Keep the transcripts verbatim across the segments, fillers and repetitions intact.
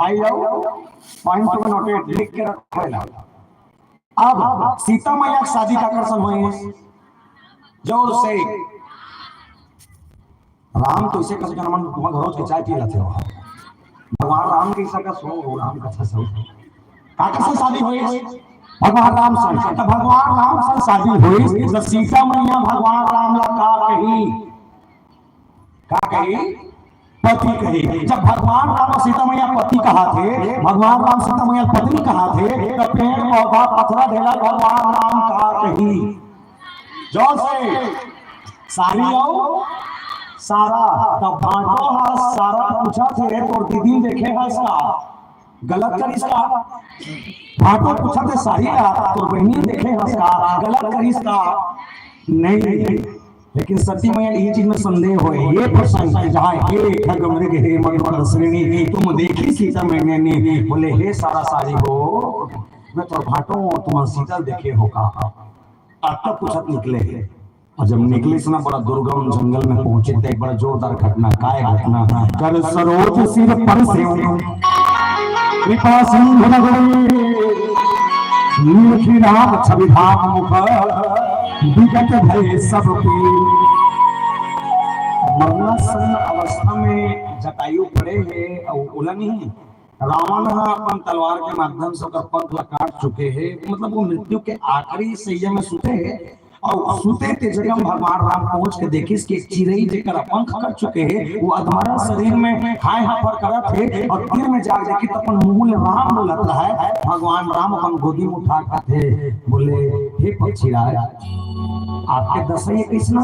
आई जाओ, पॉइंट को नोटेड लिख के रखो ना। अब सीता मैया के शादी काकर संग होइस? जोर से। राम तो इसे कस जनमन तुम घरों के चाय पी लेते हो। भगवान राम के ऐसा का सो हो, राम का अच्छा सो। काकर से शादी होइस? भगवान राम संग। तो भगवान राम संग शादी होइस, तो सीता मैया भगवान राम ला का कही? का कही? पति कही। जब भगवान राम अउ सीता मैया पति कहाथे, भगवान राम सीता मैया पत्नी कहाथे, तो पेड़ पौधा पथरा ढेला भगवान राम का कही? जोर से। सारी अउ सारा। तब भांटो ह सारा पूछथे, तोर दीदी देखे हस का? गलत करिस का? भांटो पूछथे सारी ला, तोर बहिनी देखे हस का? गलत करिस का? नहीं। लेकिन सती मैया ये चीज में संदेह होय, ये प्रसंग जहाँ हे खग मृग हे मृग श्रेणी, तुम देखी सीता मैंने नहीं। बोले, हे सारा सारी हो, मैं तोर भांटो हूँ, तुम सीता देखे हो का? अतका पूछत निकले हे। अउ जब निकलिस ना, बड़ा दुर्गम जंगल में पहुंचिस, त एक बड़ा जोरदार घटना। काय घटना? कर सरोज सिर परसेउ कृपा सिंधु रघुवीर, निरखि राम छवि धाम मुख विगत भए सब पीर। मरणासन्न अवस्था में जटायु पड़े हे अउ ओला नहीं, रावण ह अपन तलवार के माध्यम से ओकर पंख ला काट चुके हे, मतलब वो मृत्यु के आखिरी सैया में सुते हे। अउ सुते ते जगह में भगवान राम पहुंच के देखिस कि एक चिरई जेकर पंख कट चुके हे, वो अधमरा शरीर में हाय हाफर करत हे अउ तीर में जाके देखी त अपन मुंह ले राम बोलत रहे। भगवान राम अपन गोदी में उठा के कथे, बोले, हे पक्षीराज, आपके दशा ये कइसना?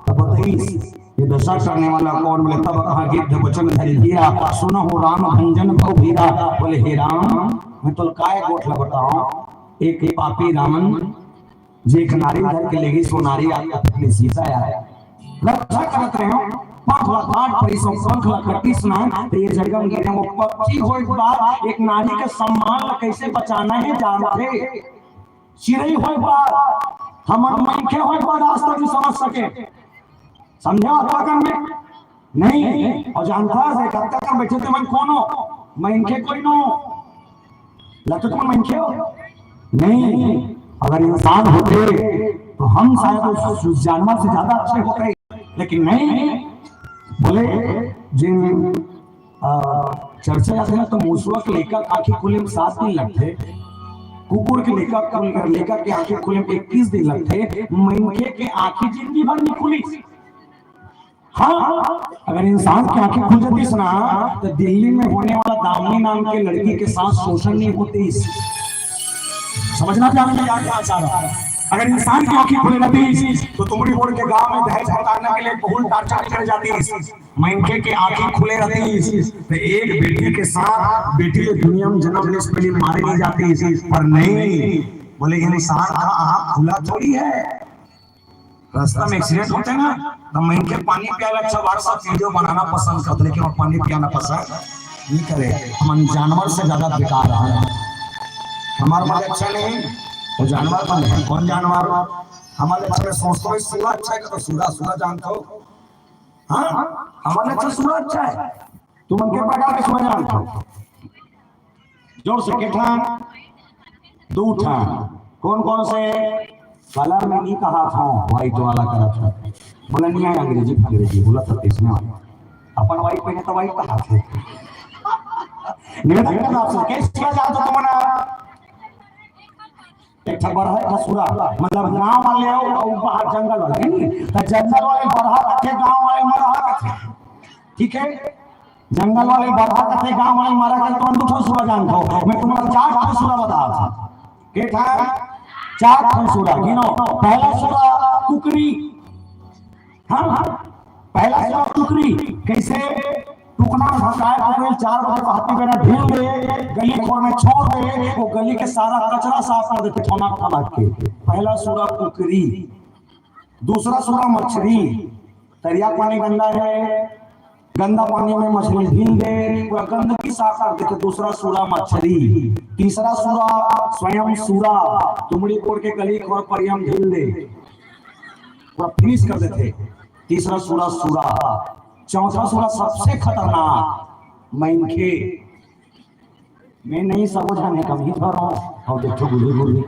तब बताइस, ये दशा करने वाला कौन? बोले, तब कहा गिद्ध बचन धरि धीरा, सुनहु राम भंजन भव भीरा। बोले, हे राम, मैं तोला काय गोठ ला बताऊं, एक पापी रावण जे एक नारी धर के लेगिस, सो नारी आपके पत्नी सीता आय, रक्षा करत रहे हो, पंख ला काट परिस, पंख ला कटिस ना, त ये जगह में गिरे। वो पक्षी होय के बाद एक नारी के सम्मान ला कैसे बचाना हे जानथे। चिरई होय के बाद, हमन मनखे होय के बाद आज तक नहीं समझ सके। समझे अतका कन में? नहीं। अउ जानथस, एक अतका कन बैठे ते मन कोन हो? मनखे कोई नो। लगथे तुमन मनखे हो? नहीं। अगर इंसान होते तो हम शायद उस, उस जानवर से ज्यादा अच्छे होते। लेकिन नहीं। बोले, जिन, आ, चर्चा आथे ना, तो मुसवा के लइका के आँखी खुले में सात दिन लगथे, कुकुर के लइका, लइका के आँखी खुले में इक्कीस दिन लगथे, मनखे के आँखी जिंदगी भर नहीं खुली। हाँ, अगर इंसान की आँखें खुल जातीस ना, तो दिल्ली में होने वाला दामिनी नाम के लड़की के साथ शोषण नहीं होतीस। समझना चाहूंगा यार, क्या चाह रहा है? अगर इंसान की आँखें खुले रहतीस, तो तुमड़ी मोड़ के गांव में दहेज हटाने के लिए बहुत टार्चर करे जातीस। मनखे के आँखें खुले रहतीस, तो एक बेटी के साथ बेटी के दुनिया में जन्म लेने से पहले मारे नहीं जातीस। पर नहीं, बोले, इंसान का आँख खुला थोड़ी है। रास्ता में एक्सीडेंट होथे ना, तो मनखे पानी पियाला अच्छा, WhatsApp वीडियो बनाना पसंद करथे, लेकिन वो पानी पियाना पसंद नहीं करे। हमन जानवर से ज्यादा बेकार हे। हमार मन अच्छा नहीं, वो जानवर मन हे। कौन जानवर? हमार अच्छा नहीं सोचथो, भाई, सुरा अच्छा हे, तो सुरा, सुरा जानथो। हाँ, हमार अच्छा सुरा अच्छा हे। तुमन के प्रकार के सुरा जानथो। जोर से, के ठन? दू ठन। कौन कौन से? कलर में नहीं कहा था, व्हाइट वाला कलर था। बोला नहीं आय अंग्रेजी, अंग्रेजी बोला था इसमें। अपन व्हाइट पहने तो व्हाइट कहा थे। नहीं तो आपसे कैसे किया जाता तुमने? एक ठा बरहा, एक ठा सुरा, मतलब गांव वाले अउ, अउ बाहर जंगल वाले, नहीं? तो जंगल वाले बरहा रखे, गांव वाले मरहा रखे। ठीक है, जंगल वाले बरहा कथे, गांव वाले मरहा कथे, तुमन दू ठो सुरा जानथो, मैं तुमन ला चार ठो सुरा बतावत हंव। के ठा? चार ठो सुरा, गिनो। पहला सुरा कुकरी। हाँ, हाँ, पहला सुरा कुकरी। कैसे? टुकना भकाय कुकरी चार बजे पहाती बेरा ढील दे, गली खोर में छोड़ दे, वो गली के सारा कचरा साफ कर देथे, ठोना ठोना के। पहला सुरा कुकरी। दूसरा सुरा मछरी, तरिया पानी गंदा है, गंदा पानी में मछली ढील दे, पूरा गंदगी साफ कर देथे। दूसरा सुरा मछरी। तीसरा सुरा स्वयं सुरा, तुमड़ी कोड़ के गली खोर परियम ढील दे, पूरा फिनिश कर देथे। तीसरा सुरा सुरा। चौथा सुरा सबसे खतरनाक, मनखे। मैं नहीं, सबो झन हे, कम ही थोड़ा। अउ देखो, गुली गुली।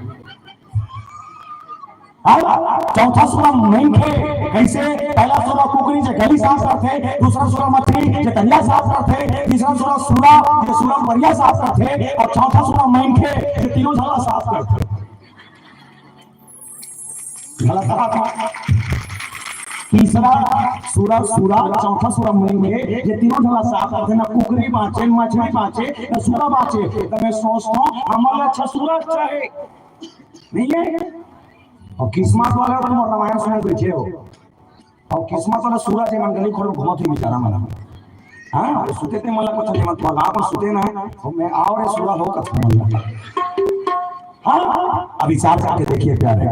हाँ, चौथा सुरा मनखे। कैसे? पहला सुरा कुकरी जे गली साफ करथे, दूसरा सुरा मछली जे तरिया साफ करथे, तीसरा सुरा सुरा जे सुरा परिया साफ करथे, अउ चौथा सुरा मनखे जे तीनों झन ला साफ करथे। गलत बात है। तीसरा सुरा सुरा, चौथा सुरा मनखे, ये तीनों झन ला साफ करथे। ना कुकरी बाँचे, मछली बाँचे, ना सुरा बाँचे। त मैं सोचथों, हमन ला अच्छा सुरा अच्छा हे, नहीं हे? अउ किस्मत वाले हो, तुम रामायण सुने बैठे हो। अउ किस्मत वाला सुरा जे मन गली खोर घूमत हे बेचारा मन। हाँ, अरे सुते ते मन ला कुछ नहीं, मन तो गाँव में सुते ना, तो मैं आओ रे सुरा हो कथा मन ला। हाँ, अब विचार करके देखिए प्यारे,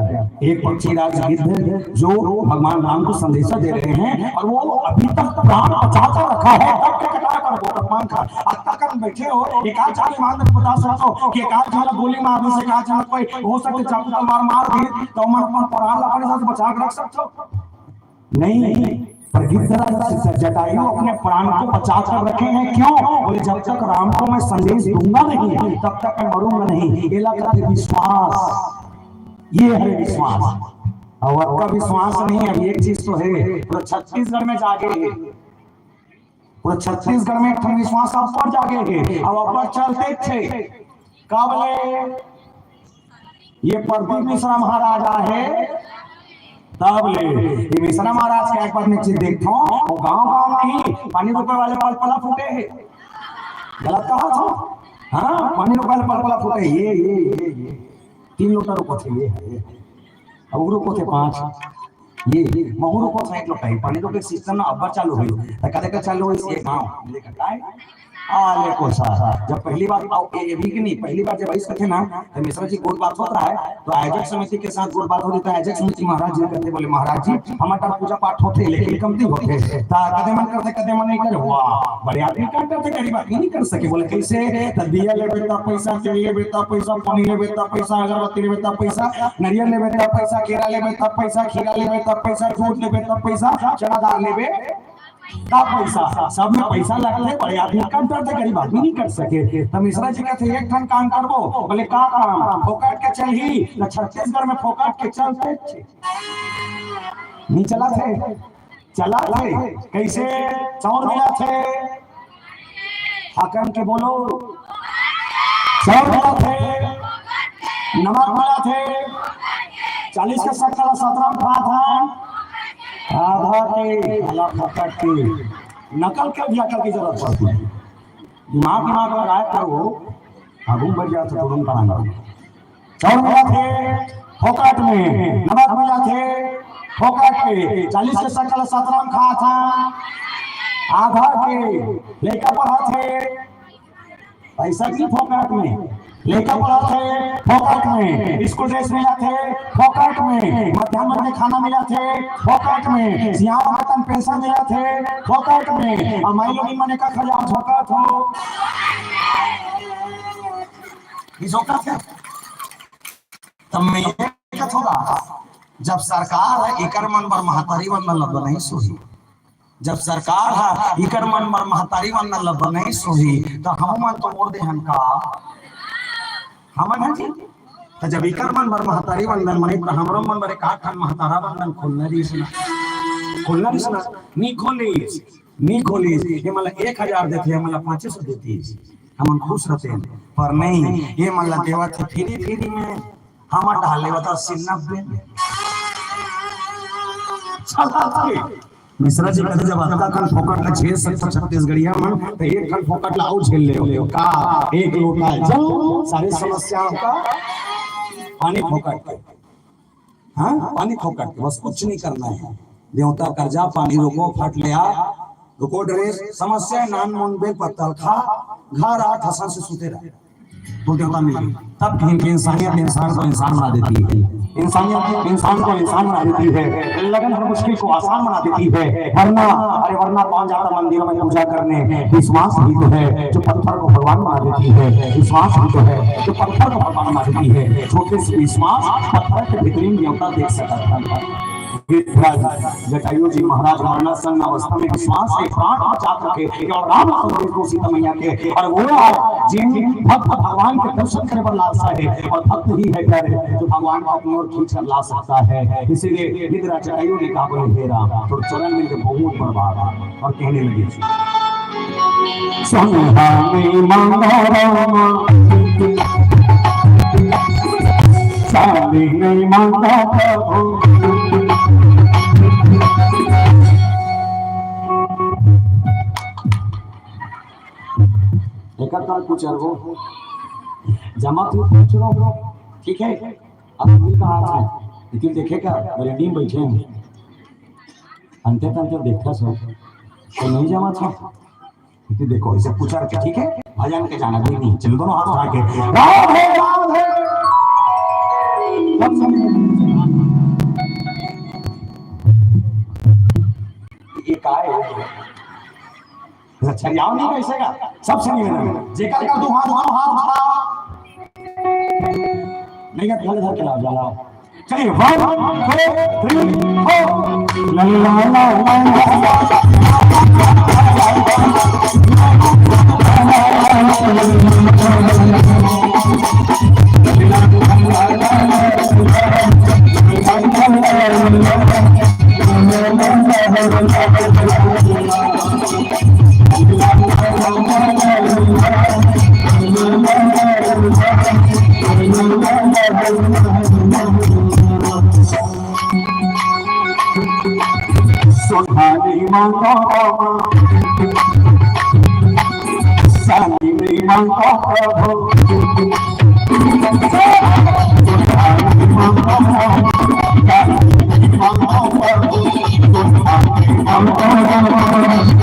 एक पक्षी राज गिद्ध जो भगवान राम को संदेशा दे रहे हैं और वो अभी तक प्राण बचा कर रखा है, तब क्या कथा कर वो तब मान खा। अब तक हम बैठे हो, एक आध जन ईमान से बता सकते हो कि एक आध जन गोली मार दी, एक आध जन कोई हो सकते चाकू तलवार मार दी, तो मन अपन प्राण ला अपने साथ बचा के रख सकते हो? नहीं, पर गिद्धराज जटायु अपने प्राण को बचा कर रखे हैं। क्यों? बोले, "जब तक राम को मैं संदेश दूंगा नहीं, तब तक मैं मरूंगा नहीं।" ये लगा है विश्वास, ये है विश्वास। अउ अतका विश्वास नहीं है, एक चीज तो है, पूरा छत्तीसगढ़ में जागे है, पूरा छत्तीसगढ़ में एक ठन विश्वास अब्बड़ जागे हे, अउ अब्बड़ चलते थे। कब ले? ये प्रदीप मिश्रा महाराज आए हे, तब ले। ये मिश्रा महाराज के एक बार नीचे देखो, वो गांव गांव नहीं, पानी रोपे वाले पलपला फूटे हे। गलत कहा था? हाँ, पानी रोपे वाले पलपला फूटे। ये, ये, ये, ये तीन लोटा रोपत हे, ये, ये। अब वो रोपत हे पाँच। ये, ये, महू रोपत हे एक लोटा ही। पानी रोपे के सिस्टम ना अब्बड़ चालू होई। त कदे का चालू होई? ये गांव। ले का काय? आ, ले कोसा। जब पहली बार आओ, ये, ये भी कि नहीं, पहली बार जब आइस कथे ना, तो मिश्रा जी गोठ बात होत रहा है, तो आयोजक समिति के साथ गोठ बात हो रही, तो आयोजक समिति महाराज जी कहते, बोले, "महाराज जी, हमारे पूजा पाठ होते, लेकिन कमती होते।" त कदे मन करथे, कदे मन नहीं करे। वाह, बड़े आदमी का करथे, गरीब आदमी नहीं कर सके। बोले, "कैसे?" त दिया लेबे त पैसा, तेल लेबे त पैसा, पानी लेबे त पैसा, अगरबत्ती लेबे त पैसा, नरियल लेबे त पैसा, केरा लेबे त पैसा, खीरा लेबे त पैसा, दूध लेबे त पैसा, चना दाल लेबे त पैसा, सब में पैसा लगथे। बड़े आदमी कर डरथे, गरीब आदमी नहीं कर सके। त मिश्रा जी कहथे, "एक ठन काम करबो।" बोले, "का काम?" "फोकट के चलही।" त छत्तीसगढ़ में फोकट के चलथे, नहीं चलथे? चलथे। कैसे? चाउर मिलथे, हाकन के बोलो, चाउर मिलथे, नमक मिलथे, चालीस के शक्कर सत्रह में खात हन, आधा के, भला फोकट के, नकल के भी अकल की जरूरत पड़ती है। दिमाग, दिमाग लगाए करो, आगू बढ़ जाओ तो तुरंत आनंद। चाउर मिलथे फोकट में, नमक मिलथे फोकट के, चालीस के शक्कर सत्रह में खात हन, आधा के लइका पढ़त हे, पैसा भी फोकट में, लइका पढ़त हे फोकट में, स्कूल ड्रेस मिलथे फोकट में, मध्यान्ह भोजन खाना मिलथे फोकट में, सियान भोजन पेंशन मिलथे फोकट में, अउ माई लोगिन मन एक एक हजार झोंकत हो। ये झोंकत हे। तब मैं ये कहत हूँ, जब सरकार ह एकर मन बर महतारी वंदन ल बनाइस होही, जब सरकार ह एकर मन बर महतारी वंदन ल बनाइस होही, त हमू मन तो ओढ़ देहन का? हमन ह जी? त जब एकर मन बर महतारी वंदन बने, त हमरो मन बर एक आध ठन महतारा वंदन खोलना रहिस ना, खोलना रहिस ना, नी खोलिस, नी खोलिस। ये मन ल एक हजार देथे, हमन ल पाँचे सौ देतिस, हमन खुश रहतेन। पर नहीं, ये मन ल देवत हे फ्री फ्री में। हमर डाले बता सिन्नबे। चला थे। मिश्रा जी कहते, "जब अतका कन फोकट ला झेल सकत छत्तीसगढ़िया मन, त एक कन फोकट ला अउ झेल ले।" का? एक लोटा जल, सारी समस्याओं का पानी फोकट के। हाँ, पानी फोकट के, बस कुछ नहीं करना है। देवता कर जा, पानी रोको, फट ले आ, रुको डरे, समस्या नान मन बेल पत्तल खा, घर आ, ठसन से सुते रह। तो देवता मिल गई। तब कहीं कि इंसानियत इंसान को इंसान बना देती है, इंसानियत इंसान को इंसान बना देती है, लगन हर मुश्किल को आसान बना देती है। वरना, अरे वरना कौन जाता मंदिरों में पूजा करने? विश्वास ही तो है जो पत्थर को भगवान बना देती है, विश्वास ही तो है जो पत्थर को भगवान बना देती है। छोटे से विश्वास पत्थर के भीतरी में देवता देख सकता था। गिरिराज जटायु जी महाराज मरणासन्न अवस्था में विश्वास के प्राण बचात रखे कि और राम अवतरिस हो सीता मैया के, और वो जिन भक्त भगवान के दर्शन करे बर लालसा हे, और भक्त ही हे प्यारे जो भगवान को अपनी ओर खींच कर ला सकता है। इसीलिए गिरिराज जटायु ने कहा, बोले, "हे राम, तोर चरण मिल के बहुत बर्बाद है।" और कहने लगे, "संधा नहीं मांगा रामा, शादी नहीं मांगा प्रभु।" एकर का कुछ अरबो जमा तू पूछ लो, ठीक है? अब भी कहा था, लेकिन देखे का, बरेडी में बैठे हैं, अंते तंते देखता सो, तो नहीं जमा था। क्योंकि देखो, इसे पूछा रखे, ठीक है, भजन के जाना भी नहीं, चल दोनों हाथ उठा के, "राधे, राधे।" ये काय है? अच्छा, छरियाव नहीं कैसे का? सब संग में। जेकर का दो हाथ, दो हाथ उठा। नहीं, धर के लाओ, लाओ। चलिए, one, two, three, four। ला, ला, ला, ला, ला। सुधारी मांगो रामा, शांति मांगो प्रभु। सुधारी मांगो रामा, शांति मांगो प्रभु। सुधारी मांगो रामा,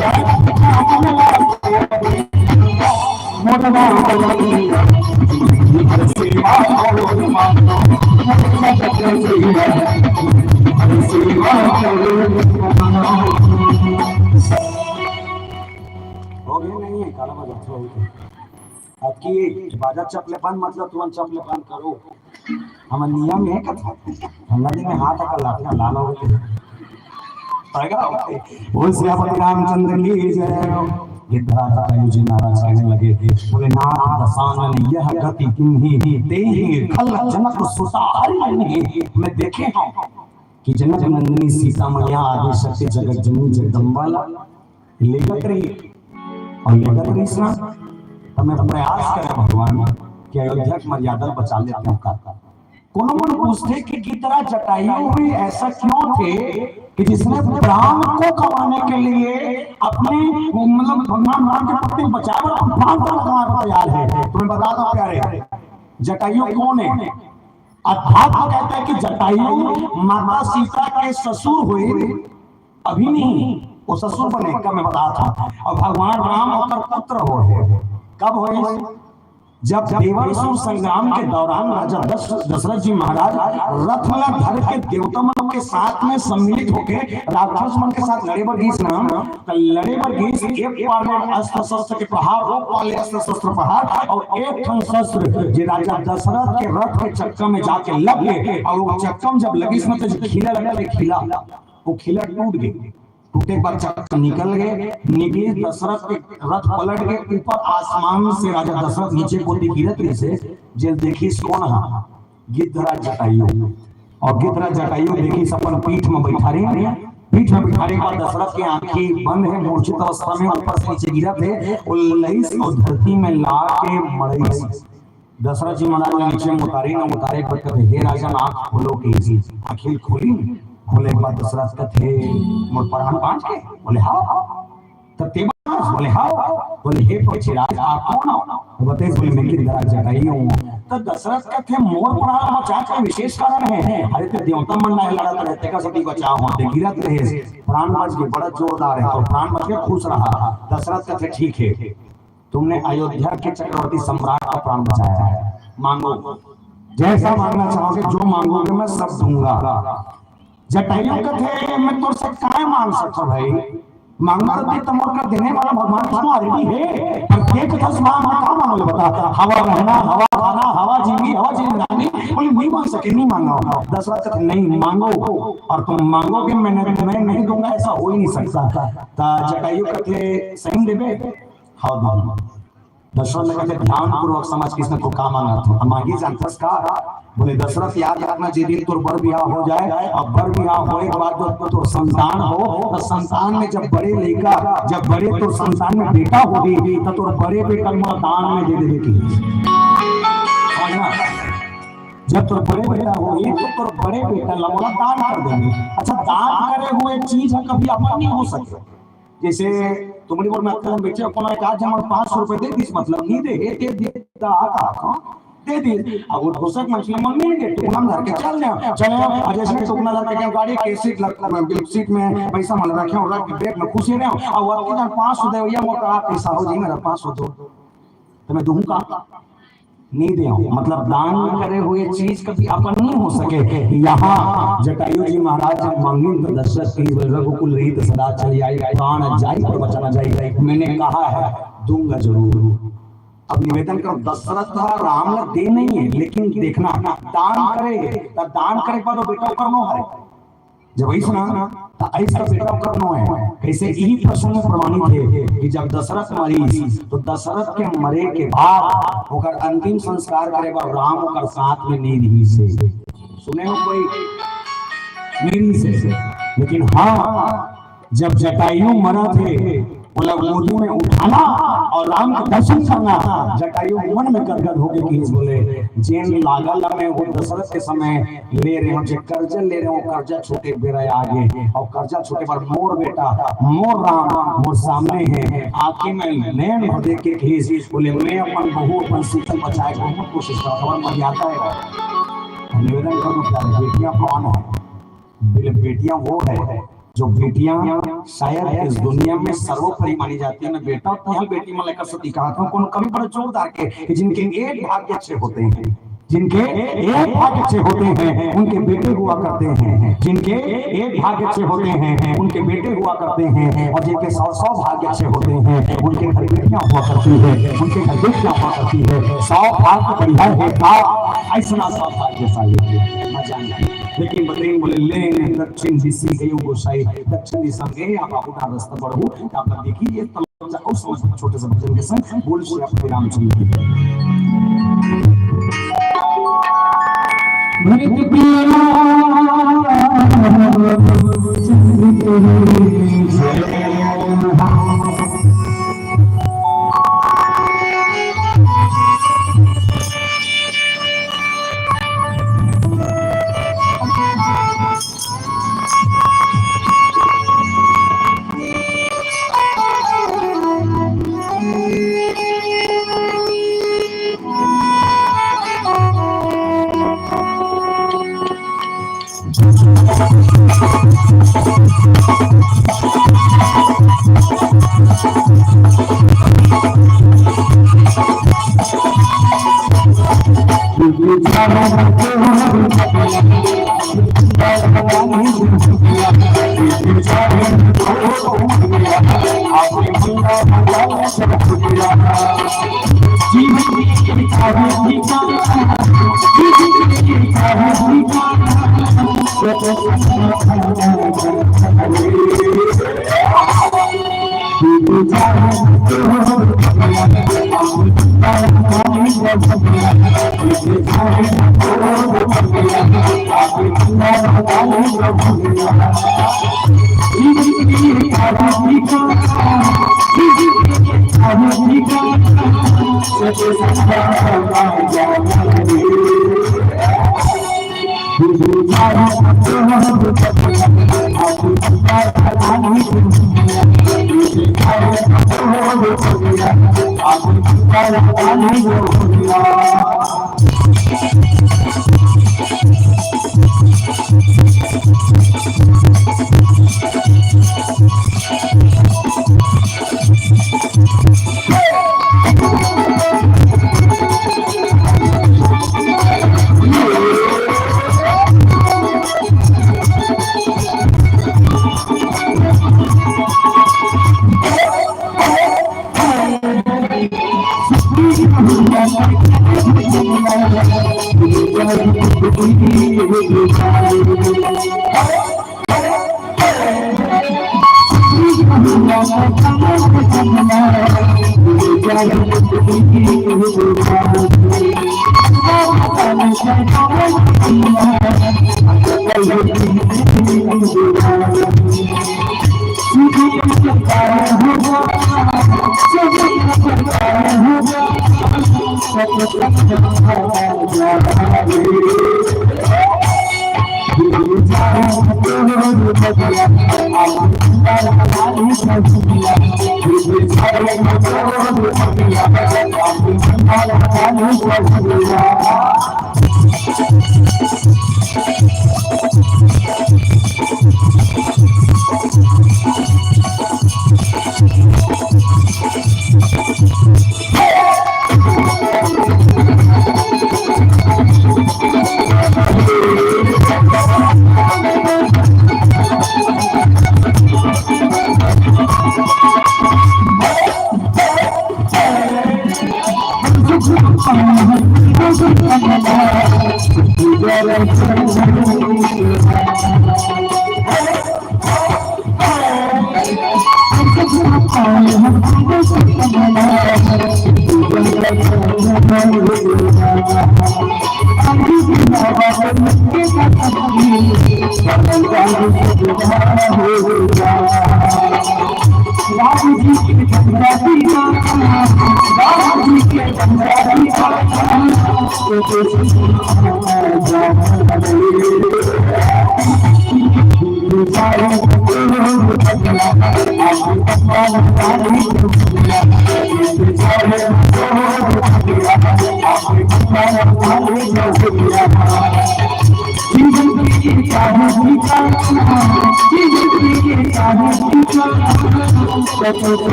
शांति मांगो प्रभु। हो गया नहीं है, काला बाजार, छोड़ दो। अब की बाजा चपले बंद, मतलब तुरंत चपले बंद करो। हमर नियम हे कथा। ठंडा दिन में हाथ अकल लाठियां लाल हो गए। पाएगा? बोल सियापति रामचंद्र की जय। गिद्धराज जटायु जी महाराज कहने लगे, बोले, "नाथ दशानन यह गति कीन्ही, तेहि खल जनक सुता हरि लीन्ही।" मैं देखे हूँ कि जनक नंदिनी सीता मैया आदि शक्ति जगत जननी जगदम्बा ला लेगत रही, और लेगत रही ना, तो मैं प्रयास करें भगवान कि अयोध्या की मर्यादा बचा लेते हैं का। कोनो मन पूछते कि गिद्धराज जटायु भी ऐसा क्यों थे कि जिसने प्राण को गंवाने के लिए अपने, मतलब, भगवान राम के प्रति बचाव और प्राण को गंवाने को तैयार है। तो मैं बता दो प्यारे, जटायु कौन है? अध्यात्म कहता है कि जटायु माता सीता के ससुर हुए, अभी नहीं, वो ससुर बने, कब मैं बता था। और भगवान राम ओकर पुत्र हो है। कब हो? जब देवासुर संग्राम के दौरान राजा दश-, दशरथ जी महाराज रथ ला धर के देवता मन के साथ में सम्मिलित होके राक्षस मन के साथ लड़े बर गीस ना, तो लड़े बर गीस, एक पार ले अस्त्र शस्त्र के प्रहार, वो पार ले अस्त्र शस्त्र प्रहार, और एक ठन शस्त्र जे राजा दशरथ के रथ के चक्का में जाके लग गए, और वो चक्का में जब लगिस ना, तो खिला लगा, खिला, वो खिला टूट गए। टूटे के बाद चक्का निकल गए, निकले, दशरथ के रथ पलट गए, ऊपर आसमान से राजा दशरथ नीचे कोती गिरत रहिसे, जेल देखिस कोन हा, गिद्धराज जटायु। और गिद्धराज जटायु देखिस अपन पीठ में बैठारे, पीठ में बैठारे के बाद दशरथ के आंखी बंद है, मूर्छित अवस्था में ऊपर से नीचे गिरत है, वो लइस और धरती में ला के मड़इस। दशरथ जी महाराज ला नीचे में उतारी ना, उतारे के बाद कथे, "हे राजन, आंख खोलो," कहिस। आंखी खोली, खोले के बाद दशरथ कथे, "मोर प्राण बांच के?" बोले, "हाँ।" "तब ते बांच?" बोले, "हाँ।" बोले, "हे पृथ्वीराज, आप कौन हो?" तो बताइस, बोले, "मैं गिद्धराज जटायु हूँ।" तो दशरथ कथे, "मोर प्राण बचा के विशेष कारण है?" "अरे, ते देवता मन ला लड़त रहे, तेकर सेती बचाव हो, ते गिरत रहे, प्राण बच गए, बड़ा जोरदार है, तो प्राण बच के खुश रहा।" दशरथ कथे, "ठीक है।" तुमने अयोध्या के चक्रवर्ती सम्राट का प्राण बचाया है। मांगो, जैसा मांगना चाहोगे, जो मांगोगे, मैं सब दूंगा। जटायु कथे, "मैं तोर से काय मांग सकता भाई? मांगना तो तें त मोर कर देने वाला भगवान कृष्ण already हे। पर तें कथस मांग, मैं का मांगों बता? हवा रहना, हवा खाना, हवा जीवी, हवा जीवनदायिनी। बोले, "नहीं मांग सके, नहीं मांगा।" दशरथ कथे, "नहीं मांगो, और तुम मांगोगे, मैं नहीं, मैं नहीं दूंगा, ऐसा हो ही नहीं सकता।" त जटायु कथे, "सही में देबे?" "हाँ, दूंगा।" दशरथ ल कथे, "ध्यानपूर्वक समझ, किसने तो का मांगा था, हम आगे जानथस का?" बोले, "दशरथ, याद रखना, जे दिन तोर बर बिहाव हो जाय, अब बर बिहाव होय के बाद जब तोर संतान हो, त संतान में जब बड़े लइका, जब बड़े तोर संतान में बेटा होही, त तोर बड़े बेटा ल मोला दान में दे देबे।" कहिस। समझना? जब तोर बड़े बेटा होही, त तोर बड़े बेटा ल मोला दान कर देबे। अच्छा, दान करे हुए चीज ह कभी अपन नहीं हो सके। जैसे तुमन बर मैं अतका बेचे, कोनो एक आध झन मोर पाँच सौ रुपए दे दिस, मतलब नहीं दे हे, दे दिस, दा, दा, हाँ, दे दिस। अब वो दूसरा के मन से मन नहीं दे, टुकना में धर के चल जाओ, चले जाओ। और जैसे टुकना धर के गाड़ी के सीट लग, सीट में पैसा मन रखे और रख के बैग में खुशी रहे, और वो अतका झन पाँच सौ दे, "भैया, मोर का पैसा हो जी, मेरा पाँच सौ दो।" त मैं दूहूं का? नहीं दे। मतलब, दान करे हुए चीज कभी अपन नहीं हो सके। यहाँ जटायु जी महाराज जब मांगिन त दशरथ कहिस, "रघुकुल रीत सदा चली आई, प्राण जाई पर वचन न जाई।" मैंने कहा है, दूंगा जरूर। अब निवेदन करो, दशरथ ह राम ला दे नहीं है, लेकिन देखना, दान करे, त दान करे के बाद वो बेटा ओकर नो हरे। जब अइस ना, त अइस का बेटा ओकर नो है। कइसे? इही प्रसंग में प्रमाणित हे कि जब दशरथ मरिस, त दशरथ के मरे के बाद ओकर अंतिम संस्कार करे बर राम ओकर साथ में नहीं रहिस हे। सुने हो कोई? नहीं रहिस हे। लेकिन हाँ, जब जटायु मरत हे, ओला गोदी में उठाना और राम के दर्शन करना। जटायु मन में गदगद होके कहिस, बोले, "जेन लागा ल मैं वो दशरथ के समय ले रहे हों, जे कर्जा ले रहे हों, कर्जा छूटे के बेरा आगे, और कर्जा छूटे बर मोर बेटा, मोर राम, मोर सामने हे।" आंखी में नैन भर देख के कहिस, बोले, "मैं अपन बहू, अपन सीता ल बचाए के बहुत कोशिश करत हों, मर्यादा हे।" निवेदन करूं प्यारे, बेटियां कौन है? बोले, बेटियां वो है जो बेटियां शायद इस दुनिया में सर्वोपरि मानी जाती है। मैं बेटा और तुहां बेटी मन ला एकर सेती कहत हों, कोनो कभी बड़ा जोरदार के कि जिनके एक भाग्य अच्छे होते हैं, जिनके एक भाग्य अच्छे होते हैं, उनके बेटे हुआ करते हैं, जिनके एक भाग्य अच्छे होते हैं, उनके बेटे हुआ करते हैं, और जिनके सौ, सौ भाग्य अच्छे होते हैं, उनके घर बेटियां हुआ करती है, उनके घर बेटियां हुआ करती है। सौ भाग्य बढ़िया है का, ऐसा सौ भाग्यशाली है, मजा नहीं। लेकिन बतरीन बोले, "ले दक्षिण दिशि गयो गोसाई।" दक्षिण दिशा में आप आगू का रास्ता बढ़ो, आप देखिए, ये तमाम अउ समझ छोटे से भजन के संग बोल श्री आपके रामचंद्र की जय। भरत प्रिया रामचंद्र की जय।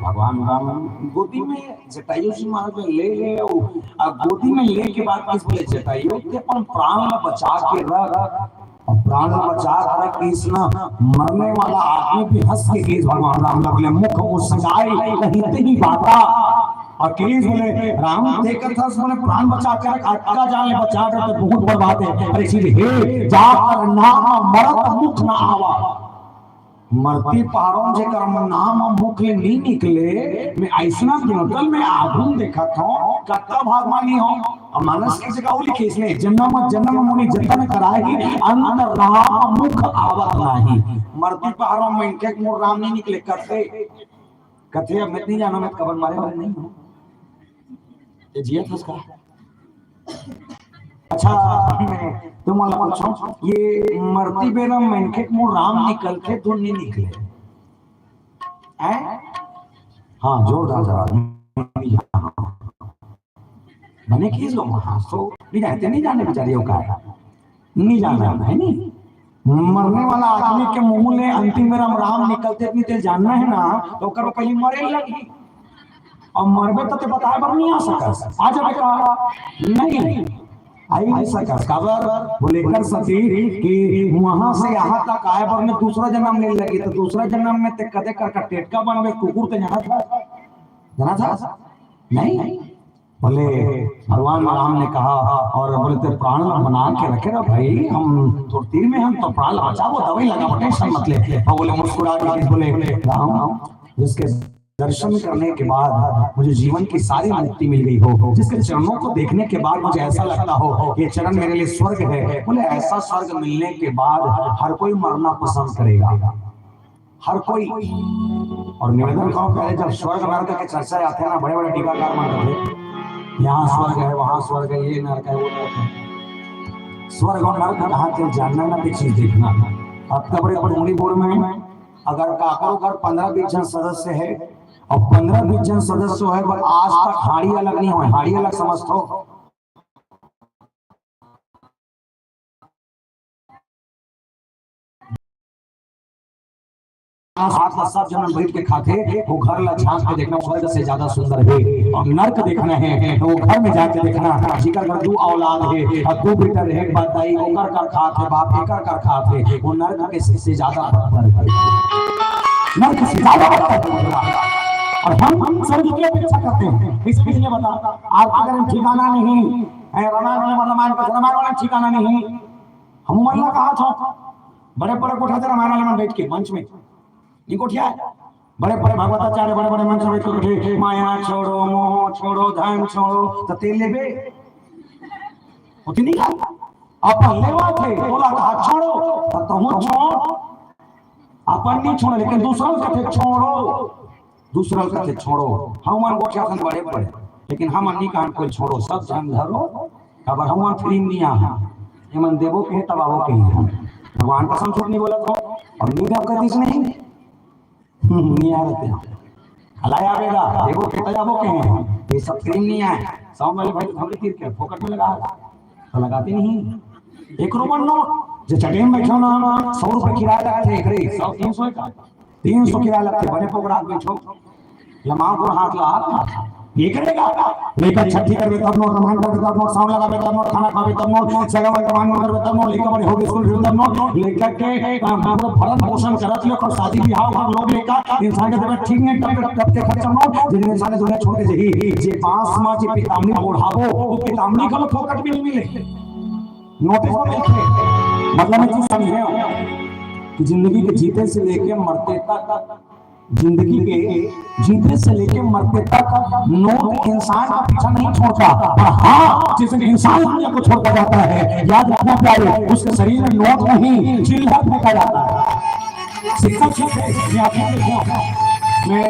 भगवान राम गोदी में जटायु जी महाराज ले गए, अउ गोदी में ले के बाद किस बोले, जटायु ते अपन प्राण ला बचा के रख। अब प्राण ला बचा के रख, किस ना मरने वाला आदमी भी हंस के किस भगवान राम ला बोले, मुख उसकाय कहि तेहि बाता। अउ किस बोले, राम ते कथस बोले, प्राण बचा के रख, अतका जान ले बचा के रख, बहुत बड़ बात हे। अरे सीधे, हे जाकर नाम मरत मुख न आवा। मरती पहाड़ों जेकर नाम मुख ले नी निकले, मैं अइसना दुर्गल में आघू देखत हूँ, कतका भागमानी हूँ। अउ मानस के जगह वो लिखे इसने, जन्म जन्म मुनि जतन कराही, अंत राम मुख आवत नाही। मरती पहाड़ों में इनके मोर राम नी निकले, कथे, कथे अब मैं नी जाना, मैं कबर मारे वाले नी हूँ। ये जिया था उसका। अच्छा, मैं तुमन ला पूछो, ये मरती बेरा मनखे के मुँह राम निकलथे तो नी निकले? हैं? हाँ, जोरदार जवाब। बने किस लोग हाँ, तो नी जाने, नी जाने बेचारे का है। नी जाना हे नी। मरने वाला आदमी के मुँह ले अंतिम बेरा में राम निकलथे नी, ते जानना हे ना, तो ओकर पहले मरे लगही। अउ मरबे त ते बताए बर नी आ सकस, आ जाबे का? नहीं, आ ही नी सकस। काबर? बोले कर सती कि वहां से यहाँ तक आए बर में दूसरा जन्म ले लगी, तो दूसरा जन्म में ते कदे कर का टेटका बनबे, कुकुर ते जाना था, जाना था? नहीं। बोले, भगवान राम ने कहा, और बोले, "ते प्राण बना के रखे ना भाई, हम थोड़ी देर में हम तो प्राण बचाबो, दवाई लगाबो, tension मत ले।" और बोले, मुस्कुरा के बोले, "राम, जिसके दर्शन करने के बाद मुझे जीवन की सारी मुक्ति मिल गई हो, जिसके चरणों को देखने के बाद मुझे ऐसा लगता हो ये चरण मेरे लिए स्वर्ग है। बोले, ऐसा स्वर्ग मिलने के बाद हर कोई मरना पसंद करेगा, हर कोई। और निवेदन करो, पहले जब स्वर्ग नरक के चर्चा आते हैं ना, बड़े बड़े टीकाकार मन करते, यहाँ स्वर्ग है, वहां स्वर्ग है, ये नरक है, वो नरक है। स्वर्ग और नरक कहाँ के जानना ना, भी चीज देखना। अब तक बड़े बड़े बोर्ड में अगर काकरो घर पंद्रह बीस जन सदस्य है और पंद्रह बीस जन सदस्य है, पर आज तक हाड़ी अलग नहीं हुए। हाड़ी अलग समझ तो हाथ ला सब जन बैठ के खाथे, वो घर ला झांक के देखना, स्वर्ग से ज्यादा सुंदर है। और नर्क देखना है, तो वो घर में जाके देखना, जिकर घर दू औलाद है और दू बेटा रहे, बताई, ओकर कर खात है बाप, एकर कर खात है, वो नर्क के से, से ज्यादा बदतर है, नर्क से ज्यादा बदतर है। और हम, हम स्वर्ग की अपेक्षा करते हैं। इसलिए बता, आप अगर हम ठिकाना नहीं है, रामायण वाले, रामायण का, रामायण वाला ठिकाना नहीं, हम मन ला कहा था, बड़े बड़े कोठा थे रामायण वाले मन बैठ के मंच में, ये कोठिया है, बड़े बड़े भगवताचार्य बड़े बड़े मंच में बैठ के कोठे, माया छोड़ो, मोह छोड़ो, धन छोड़ो, तो तेल लेबे, उतनी का अपन लेवा थे, बोला कहा छोड़ो, तो तुम छोड़, अपन नहीं छोड़ो, लेकिन दूसरा कहते छोड़ो, दूसरा कहते छोड़ो। हम मन गोठिया सन बड़े बड़े, लेकिन हम नहीं कहन कोई छोड़ो, सब जन धरो, काबर हम मन फ्री नहीं आ, ये मन देबो के तब आवो के। भगवान कसम झूठ नहीं बोला था, और नहीं देव कहतीस नहीं, नहीं आ रहते हैं। हलाया आवेगा, देबो के तब आवो के। ये सब फ्री नहीं आए, सौ वाले भाई तो हमरे तीर के फोकट में लगा, तो लगाते नहीं। एक रोमन नोट, जो चटेन बैठो ना, सौ रुपए किराया लगते, एक रे, सौ, तीन सौ का। तीन सौ किराया लगथे, बने पोगरा बैठो, या माँ को हाथ ला, ये करेगा। लेकर छठी करबे तब नोट, रामायण करबे तब नोट, सावन लगाबे तब नोट, खाना खाबे तब नोट, सगा वाले कमान करबे तब नोट, लेकर बड़े होगे स्कूल फिर तब नोट, लेकर के, अ, पूरा भरण पोषण करत ले, और शादी ब्याह और लोग लेकर इंसान के देवे ठीक नहीं, टप, टप के खर्चा नोट, जिन इंसान ने दुनिया छोड़ के जही, जे बांस मा जे पितामनी ओढ़ाबो, वो पितामनी का फोकट में नहीं मिले। नोटिस में लिखे, मतलब मैं चीज समझे हो कि जिंदगी के जीते से लेके मरते तक, जिंदगी के जीते से लेके मरते तक नोट इंसान का पीछा नहीं छोड़ता, पर हाँ, जिस दिन इंसान दुनिया को छोड़कर जाता है, याद रखना प्यारे, उसके शरीर में नोट नहीं, चिल्लर फेंका जाता है। सिक्का ठीक है, मैं आप ही को, मैं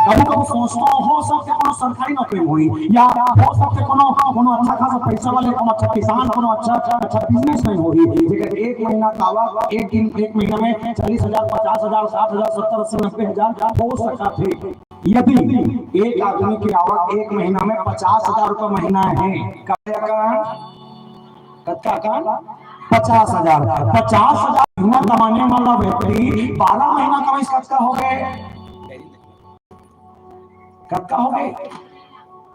कभी कभी सोचता हूँ, हो सकता है कोनो सरकारी नौकरी होई, या हो सकता है कोनो, कोनो अच्छा खासा पैसा वाले, कोनो अच्छा किसान, कोनो अच्छा, अच्छा बिजनेसमैन होई, जेकर एक महीना का आवक, एक दिन, एक महीना में चालीस हजार, पचास हजार, साठ हजार, सत्तर, अस्सी, नब्बे हजार हो सकत हे। यदि एक आदमी की आवक एक महीना में पचास हजार रुपये महीना है, कतका कन? पचास हजार। पचास हजार महीना कमाने वाला व्यक्ति बारह महीना कमाई, कतका हो गए? कतका हो गए?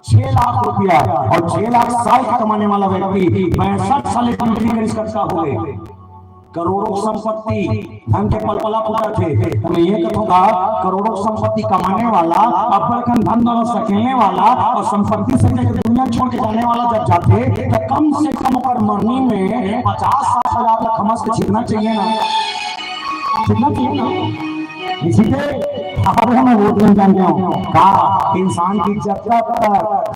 छह लाख रुपया। और छह लाख साल का कमाने वाला व्यक्ति पैंसठ साल की ड्यूटी करिस, कतका हो गए? करोड़ों संपत्ति, धन के पलपला फूटत हे। तो मैं ये कहूँगा, करोड़ों संपत्ति कमाने वाला, अब्बड़ कन धन दौलत सकेलने वाला और संपत्ति से लेकर दुनिया छोड़ के जाने वाला जब जाथे, तो कम से कम ओकर मरनी में पचास साठ हजार तक कम से कम छिपना चाहिए ना, छिपना चाहिए ना। इसी के आप हम वोट नहीं जानते हो का, इंसान की इज्जत का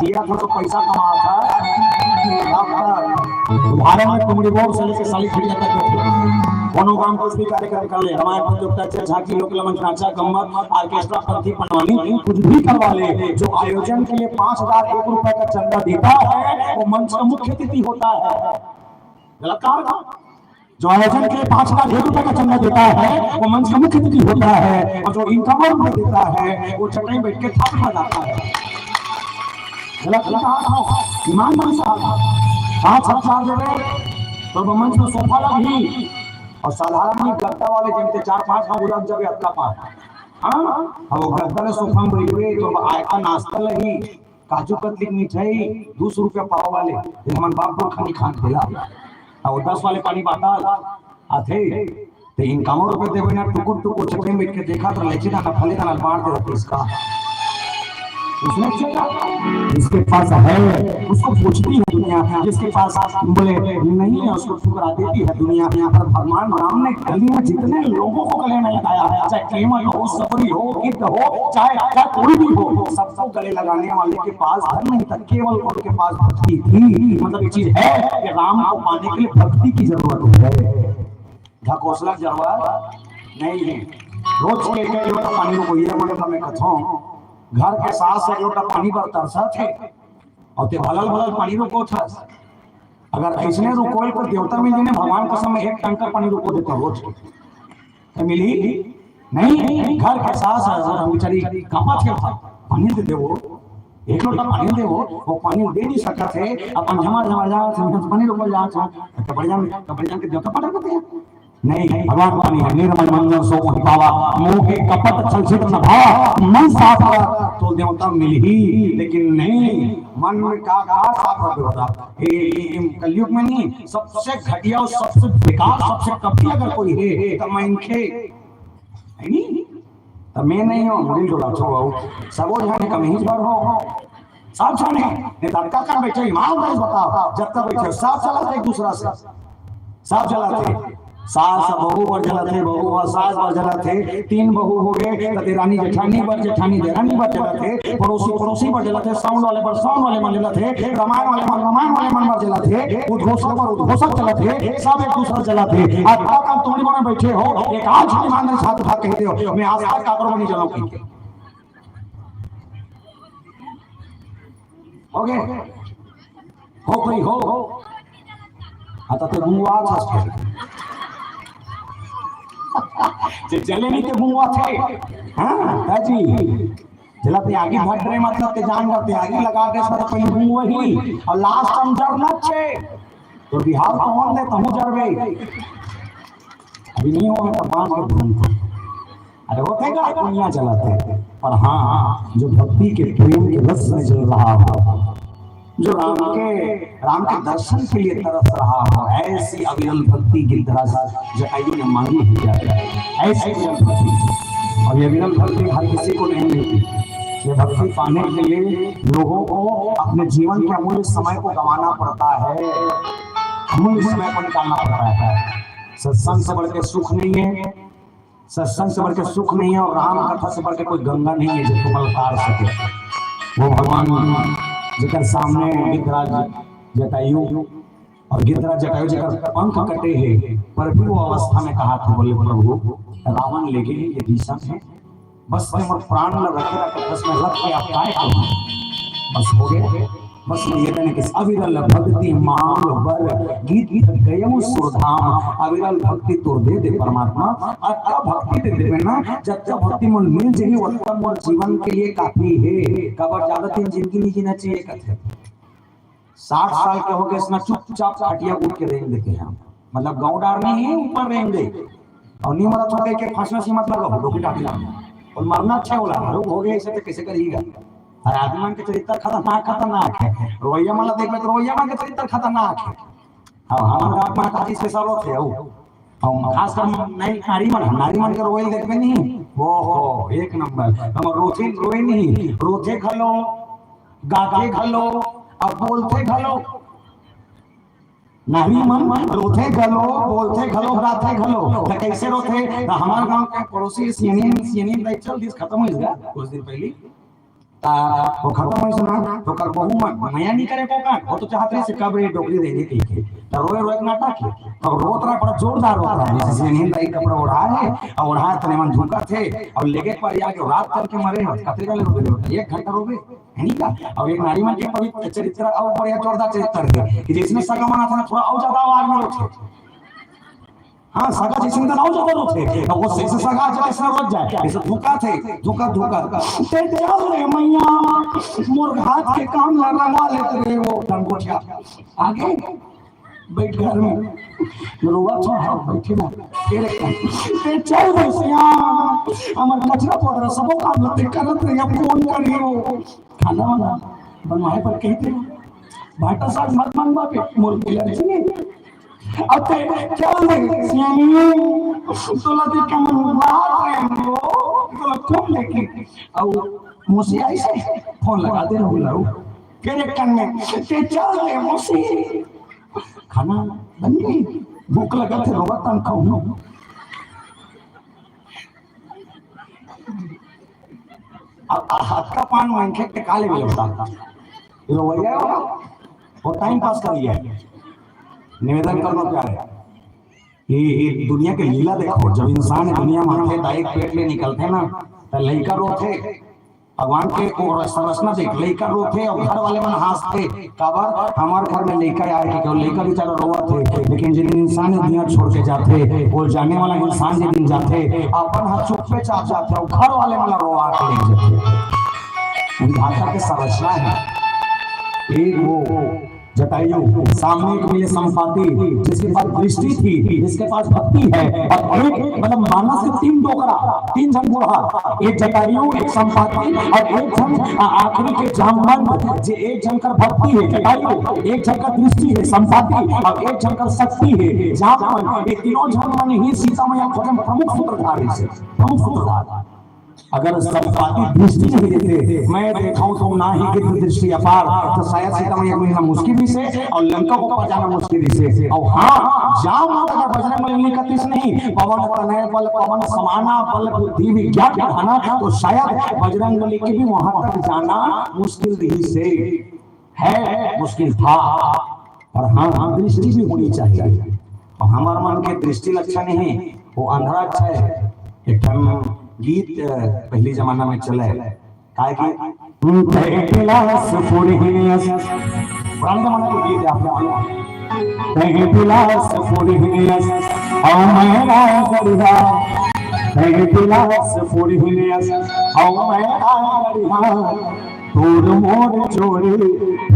जिया था तो पैसा कमा था, उदाहरण में कुमड़ी बोर्ड से लेके साली खड़िया तक बैठे। कोनो काम कुछ भी कार्यक्रम कर ले, रामायण प्रतियोगिता, झांकी, लोक मंच, नाचा, गम्मत, ऑर्केस्ट्रा, पंथी, पंडवानी, कुछ भी करवा ले, जो आयोजन के लिए पांच हजार एक रुपए का चंदा देता है, वो मंच का मुख्य अतिथि होता है। गलत कहा था? जो आयोजन के लिए पांच हजार एक रुपए का चंदा देता है, वो मंच का मुख्य अतिथि होता है, और जो इनकम रुपए देता है, वो चटाई बैठ के थप लगाता है। गलत नहीं कहा था, ईमानदारी से कहा था। पांच हजार दे रहे, तो वो मंच में सोफा लगी, और साधारण ही गद्दा वाले जिनके चार पांच लोग उधर जब अतका पाए, हाँ, अब वो गद्दा ले सोफा में बैठे, तो आयता नाश्ता लगी, काजू कतली की मिठाई, दो सौ रुपया पाव वाले, ये हमन बाप को खानी खान खेला। और दस वाले पानी बाटल आथे, तो इनकामो रुपये देवे ना, टुकुर टुकुर चक्कर में बैठ के देखा तो लेचे दाना, फले दाना बांट दे रहते इसका। उसने सोचा, जिसके पास है, उसको पूछती है दुनिया, जिसके पास बोले नहीं है, उसको ठुकरा देती है दुनिया। पर भगवान राम ने गली में जितने लोगों को गले में लगाया, चाहे केवल हो, सबरी हो, गिद्ध हो, चाहे, चाहे कोई भी हो, सबको गले लगाने वाले के पास धन नहीं था, केवल उनके पास भक्ति थी। मतलब, ये चीज है कि राम को पाने के लिए भक्ति की जरूरत है। ढकोसला जरूरत नहीं है। रोज के एक लोटा पानी को ये बोले तो मैं कथों, घर के सास एक लोटा पानी पर तरसा थे और ते भलल भलल पानी रोको था। अगर ऐसने रोकोल को देवता मिल जाए, भगवान कसम, एक टंका पानी रोको देते रोज के। तो मिली नहीं, घर के सास हम बेचारी कापा थे, पानी दे देवो, एक लोटा पानी देवो, वो पानी दे नहीं सकत हे, अपन झमा झमा जा, पानी रोको जा, तो बढ़िया, तो बढ़िया के देवता पटक देते हैं। नहीं, भगवान पानी है, निर्मल मंजन सो मोहि पावा, मोहि कपट छल छिद्र न भावा, मन साफ कर तो देवता मिलही। लेकिन नहीं, मन में का, का साफ कर देवता? ये, ये, ये कलयुग में नहीं, सबसे घटिया और सबसे बेकार, सबसे कपटी अगर कोई है, तो मनखे, है नहीं? तो मैं नहीं हूँ, मुड़ी डोला छोड़ो, सबो झन कम ही बार हो। सब झन हे, नहीं तो अटका कर बैठे, ईमानदारी से बताओ, जब तक बैठे हो, सब चलाथे एक दूसरा से, सब चलाथे। सास बहू बर चलाथे, बहू बर सास बर चलाथे, तीन बहू हो गए, तो देरानी जेठानी बर, जेठानी देरानी बर चलाथे, पड़ोसी पड़ोसी बर चलाथे, साउंड वाले बर साउंड वाले मन चलाथे, रामायण वाले बर रामायण वाले मन बर चलाथे, उद्घोषक बर उद्घोषक चलाथे, सब एक दूसरा चलाथे। आज का काम तुमने बना बैठे हो, एक आज ईमानदारी से हाथ उठा के कहते हो, मैं आज तक काकरो नहीं चलाऊं कहीं के। हो गए? हो कोई हो? हाँ, तो ते गुंगवा था फिर। जे चले नहीं ते गुंगवा थे। हाँ, दाजी। जला ते आगे भट रहे, मतलब ते जान करते आगे लगा दे सर, कोई गुंगवा ही। और लास्ट हम जरना छे। तो बिहार तो होन दे, तहूँ जरबे। अभी नहीं होगा तो बांस के भूमि को। अरे होते का दुनिया चलाते हैं। पर हाँ, जो भक्ति के प्रेम के रस में जल रहा हो, जो राम के, राम के दर्शन के लिए तरस रहा हो, ऐसी अविरल भक्ति की तरस जटायु ने मांगी हुई है। ऐसी अविरल भक्ति, और ये अविरल भक्ति हर किसी को नहीं मिलती। ये भक्ति पाने के लिए लोगों को अपने जीवन के अमूल्य समय को गंवाना पड़ता है, अमूल्य समय को निकालना पड़ता है। सत्संग से बढ़ के सुख नहीं है, सत्संग से बढ़ के सुख नहीं है और राम कथा से बढ़ के कोई गंगा नहीं है जो तुमको तार सके। वो भगवान जेकर सामने गिद्धराज जटायु, और गिद्धराज जटायु जेकर पंख कटे हे, पर भी वो अवस्था में कहा था, बोले, "प्रभु, रावण लेगे हे, ये भीषण है, बस मैं मोर प्राण ल रखे रखे, बस मैं रख के आप काय करूँ?" बस हो गया। बस निवेदन है कि अविरल भक्ति माल बर गिद्ध गयउ सुरधाम। अविरल भक्ति तोर दे दे परमात्मा, अतका भक्ति दे देबे ना, जतका भक्ति मोला मिल जाही, ओतका मोर जीवन के लिए काफी हे। काबर ज्यादा दिन जिंदगी नहीं जीना चाहिए कथे। साठ साल के हो गए, इसने चुपचाप खटिया उठ के रेंग देते हैं। मतलब गाँव डार नहीं है, ऊपर रेंग दे। और नहीं मरा छोटे के फांसना सी मत लगा, डोकी टाकी लगा। और मरना अच्छा होला, रोग हो गया इसे तो कैसे करेगा? अरे आदमी मन के चरित्र खतरनाक, खतरनाक है। रोइया मन ला देख ले तो रोइया मन के चरित्र खतरनाक है। हाँ, हमारे गाँव में काफी special होते हैं वो। हम खासकर नहीं नारी मन, नारी मन के रोइल देखबे नहीं, वो हो एक नंबर। हम रोथे, रोए नहीं, रोथे घलो, गाथे घलो, अब बोलथे घलो। नारी मन रोथे घलो, बोलथे घलो, गाथे घलो। त कैसे रोथे? त हमार गांव के पड़ोसी सियनी, सियनी दाई चल दिस, खत्म हो गया कुछ दिन पहले। त वो खत्म हो सुना, तो कर बहू मन मया नहीं करे को का, वो तो चाहत रही से कब रे डोकरी दे दे कही के। त रोए रोए नाटक है। तब रोत रहा, बड़ा जोरदार रोत रहा है, जैसे सियनी दाई कपड़ा ओढ़ा है, और ओढ़ा तने मन झुका थे, और लेके पर आके रात करके मरे हो, कतरे का ले रोबे, एक घंटा रोबे। है नी का? अउ एक नारी मन के पवित्र चरित्र अउ बढ़िया जोरदार चरित्र हे कि जइसने सगा मन आथे ना, थोड़ा अउ ज्यादा आवाज में रोथे। हाँ, सगा जइसने त अउ ज्यादा रोथे। त वो सइसे सगा जइसने रोत जाय, अइसे धुकाथे, धुका, धुका। ते चल रे मइया, मोर हाथ के काम ला रंगा लेत रे वो डंगोटिया। आगे बैठ घर में, रोवा छोड़ा, बैठे ना। फिर ते चल भैंसिया, हमर कचरा पोदरा सबो काम ल ते करत रही, अब कौन करी हो? खाना वाना बनवाए पर कहते, भाटा साग मत मंगवा पे, मोर कोई अर्जी नहीं। अब ते चल भैंसिया नहीं, तोला ते कम बात रहे हो, तोला कौन लेके? अब मौसी आइसे फोन लगा दे रहू लड़ू। फिर एक कान में, "ते चल रे मौसी, खाना बन गई, भूख लगा थे, रोवा तन खाऊं।" अब हाथ का पान मांगे के काले भी लगता, रोवैया हो, और टाइम पास कर लिया। निवेदन करना प्यारे, ये, ये दुनिया के लीला देखो, जब इंसान दुनिया में आथे, त एक पेट ले निकलथे ना, त लइका रोथे, भगवान के वो संरचना देख, लइका रोथे और घर वाले मन हंसथे। काबर? हमार घर में लइका आए के केवल लइका बेचारा रोवत हे, लेकिन जिन इंसान दुनिया छोड़ के जाथे, वो जाने वाला इंसान जे दिन जाथे, अपन हाथ चुप्पे चाप जाथे और घर वाले मन रोवा के ले जाथे। विधाता के संरचना है। एक वो जटायु, सामने एक मिले संपाति, जिसके पास दृष्टि थी, जिसके पास भक्ति है, और एक, मतलब, मानस के तीन डोकरा, तीन जन बूढ़ा, एक जटायु, एक संपाति और एक जन, आ, आखिरी के जामवंत, जे एक जन कर भक्ति है जटायु, एक जन कर दृष्टि है संपाति और एक जन कर शक्ति है जामवंत। ये तीनों जन मन ही सीता मैया खोजे में प्रमुख सूत्रधार है, प्रमुख सूत्रधार। अगर संपाति दृष्टि नहीं देते, मैं देखा हूं तुम ना ही गिद्ध दृष्टि अपार, तो शायद सीता मैया को मिलना मुश्किल ही से और लंका को पा जाना मुश्किल ही से। और हाँ, जामवंत अगर बजरंग बली नहीं करती नहीं, पवन तनय बल पवन समाना, बल बुद्धि विज्ञान बढ़ाना, तो शायद बजरंग बली के भी वहां तक जाना मुश्किल ही से है, मुश्किल था। और हाँ, हाँ, दृष्टि भी होनी चाहिए। और हमार मन के दृष्टि अच्छा नहीं, वो अंधरा अच्छा है। एक ठन गीत, अ, पहली जमाना में चले, काय कि, "तैं गिलास पुरहिन अस।" पुराने जमाने के गीत है, आप लोग। "तैं गिलास पुरहिन अस, अउ मैं राय गढ़िया। तैं गिलास पुरहिन अस, अउ मैं राय गढ़िया। तोर मोर जोड़ी,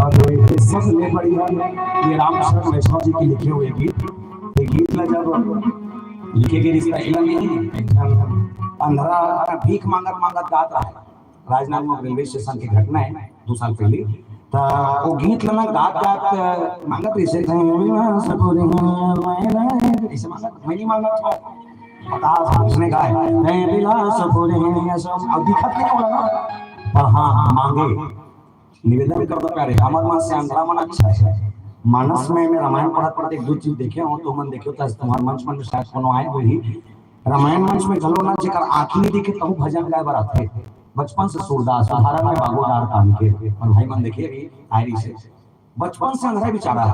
अरे ये सबले बढ़िया।" ये रामशरण वैष्णव जी के लिखे हुए गीत। ये गीत ला जब लिखे के रिश्ता इला नहीं, एक ठन अंधरा भीख मांगत मांगत गात रहा है। राजनांदगांव रेलवे स्टेशन की घटना है दो साल पहले। त वो गीत ला ना गात गात मांगत रहिसे, "तैं बिलासपुर है, मैं नहीं," ऐसे मांगत, "मैं नहीं मांगत हूँ।" बतास उसने कहा है, "तैं बिलासपुर है," ऐसा अब दिखत नहीं हो रहा ना। पर हाँ, मांगे, निवेदन कर दो प्यारे, हमर मन से अंधरा मन अच्छा है। मानस में मैं रामायण पढ़त पढ़त एक दो चीज देखे हो, तो मन देखियो, तो तुम्हार मंच मन में शायद कोनो आए होही। रामायण मंच में घलो ना जेकर आँखी नहीं दिखे, कहूँ भजन गाए बर आथे। बचपन से सूरदास, उदाहरण में बागो डार कान के, और भाई मन देखिए भी आयरी से। बचपन से अंधरा बेचारा,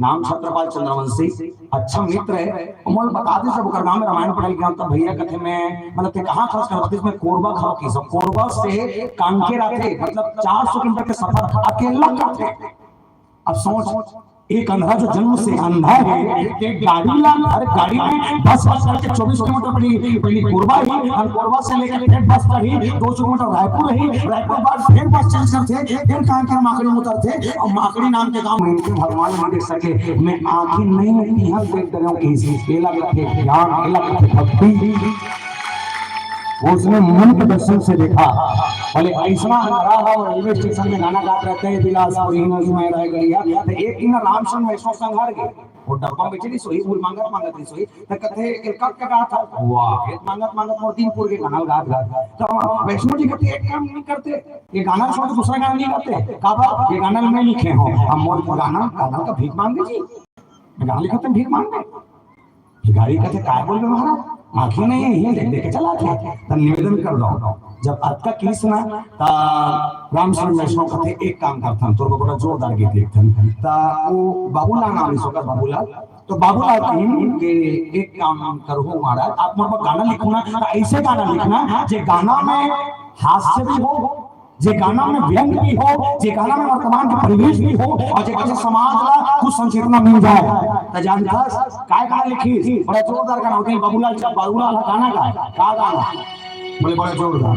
नाम छत्रपाल चंद्रवंशी, अच्छा मित्र है। मोला बता दे, जब ओकर गाँव में रामायण पढ़े गया, तब भैया कथे में, मतलब, "ते कहाँ खर्च करवातिस?" "मैं कोरबा खाओ की सब।" कोरबा से कांकेर आथे, मतलब, चार सौ किलोमीटर के सफर अकेला करथे। अब सोच, एक अंधा जो जन्म से अंधा है, एक गाड़ी ला, हर गाड़ी में बस बस करके चौबीस किलोमीटर पड़ी, पहली कोरबा ही, और कोरबा से लेकर फिर बस पड़ी, दो सौ किलोमीटर रायपुर ही, रायपुर बाद फिर बस चेंज करथे, फिर कांकेर माकड़ी में उतरथे, और माकड़ी नाम के गांव में इनके भगवान नहीं देख सके। मैं आँखी नहीं, मैं यहाँ देख रहा हूँ कि ये लग रखे ज्ञान, ये लग रखे भक्ति। उसने मन के दर्शन से देखा, बोले, "ऐसा अंधरा है, वो रेलवे स्टेशन में गाना गात रहते हैं, बिलासपुर ही ना सुनाई रह गई है।" तो एक दिन रामचंद्र वैष्णव संघार गए, वो डब्बा में चली सोई, फूल मांगत मांगत रही सोई, तो कथे, "ए, कब का गात था?" "वाह, एक मांगत मांगत मोर दिन पूर के गाना गात गात।" तो वैष्णव जी कहते, "एक काम नहीं करते, ये गाना छोड़ के दूसरा गाना नहीं गाते?" "का बात?" "ये गाना मैं लिखे हूँ।" "अब मोर गाना, गाना का भीख मांगे जी, मैं गाना लिखा तो भीख मांगे।" भिखारी कथे, "काय बोल रहे महाराज? आँखी नहीं है, ये देख देख के चला थे।" तब निवेदन कर दो, जब अतका किस ना, ता रामचंद्र वैष्णव कथे, "एक काम करथन, तोर बड़ा जोरदार गीत लिखथन।" ता वो बाबूलाल नाम इस वक्त बाबूलाल, तो बाबूलाल कहिन कि, "एक काम करहु महाराज, आप मोर बर गाना लिखो ना, तो ऐसे गाना लिखना, जे गाना में हास्य भी हो, जे गाना में व्यंग भी हो, जे गाना में वर्तमान के परिवेश भी हो, और जे गाना समाज ला कुछ संचेतना मिल जाए।" त जानथस, काय गाना लिखिस? बड़ा जोरदार गाना होथे, बाबूलाल, बाबूलाल गाना गाए, का गाना? बोले, बड़ा जोरदार।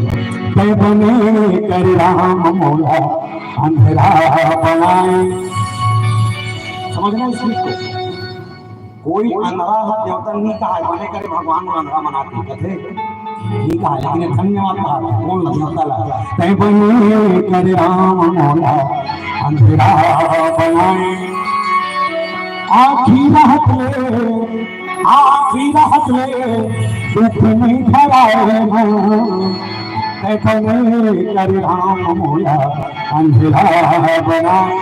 "तैं बने कर राम मोला अंधरा बनाए।" समझना इस गीत को। कोई अंधरा ह देवता नहीं कहा है, बने करे भगवान को अंधरा बना दे, कथे नहीं कहा है, लेकिन ये धन्यवाद कहा था, कौन ला देवता ला? "तैं बने कर राम मोला अंधरा बनाए।" आँखी रहत ले, आँखी रहत ले, दुख नहीं ठहराए ना। तैं बने कर राम मोला अंधेरा बनाए।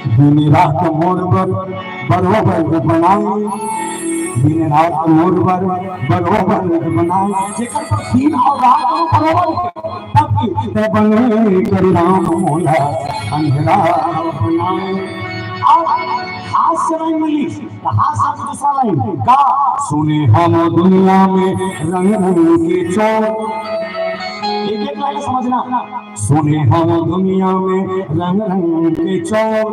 दिन रात मोर बर बरोबर बनाए, दिन रात मोर बर बरोबर बनाए। जेकर पर दिन अउ रात हो बरोबर, तब की तैं बने कर राम मोला अंधेरा बनाए। अब हास्य नहीं मिली, तो हास्य के दूसरा लाइन का? सुने हम दुनिया में रंग रंग के चोर। एक एक लाइन समझना। सुने हम दुनिया में रंग रंग के चोर,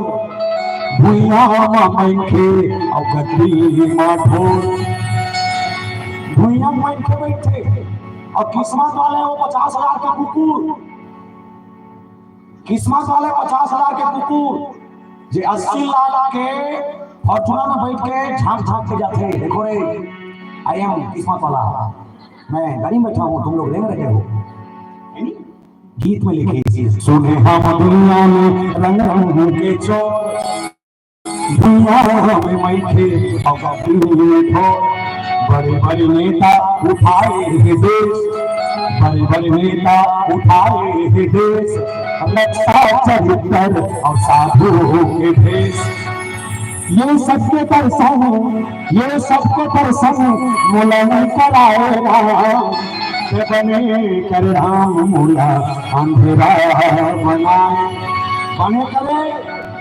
भुइयां म मनखे अउ गद्दी म ढोर। भुइयां म मनखे बैठे अउ किस्मत वाले वो पचास हजार के कुकुर, किस्मत वाले पचास हजार के कुकुर, जे अस्सी लाख के Fortuner में बैठ के झांक झांक के जाते। देखो रे, I am किस्मत वाला, मैं गाड़ी में बैठा हूँ, तुम लोग रेंग रहे हो। है नी? गीत में लिखे, सुने हम दुनिया में रंग रंग के चोर, दुनिया में मनखे अउ गद्दी म ढोर। बड़े बड़े नेता उठाए हे देश, बड़े बड़े नेता उठाए हे देश, रक्षा चरित्र अउ साधु के भेष। ये सबके दर्शन, ये सबके दर्शन मोला नहीं कराए राम। तैं बने कर राम मोला अंधेरा बनाए। बने करे,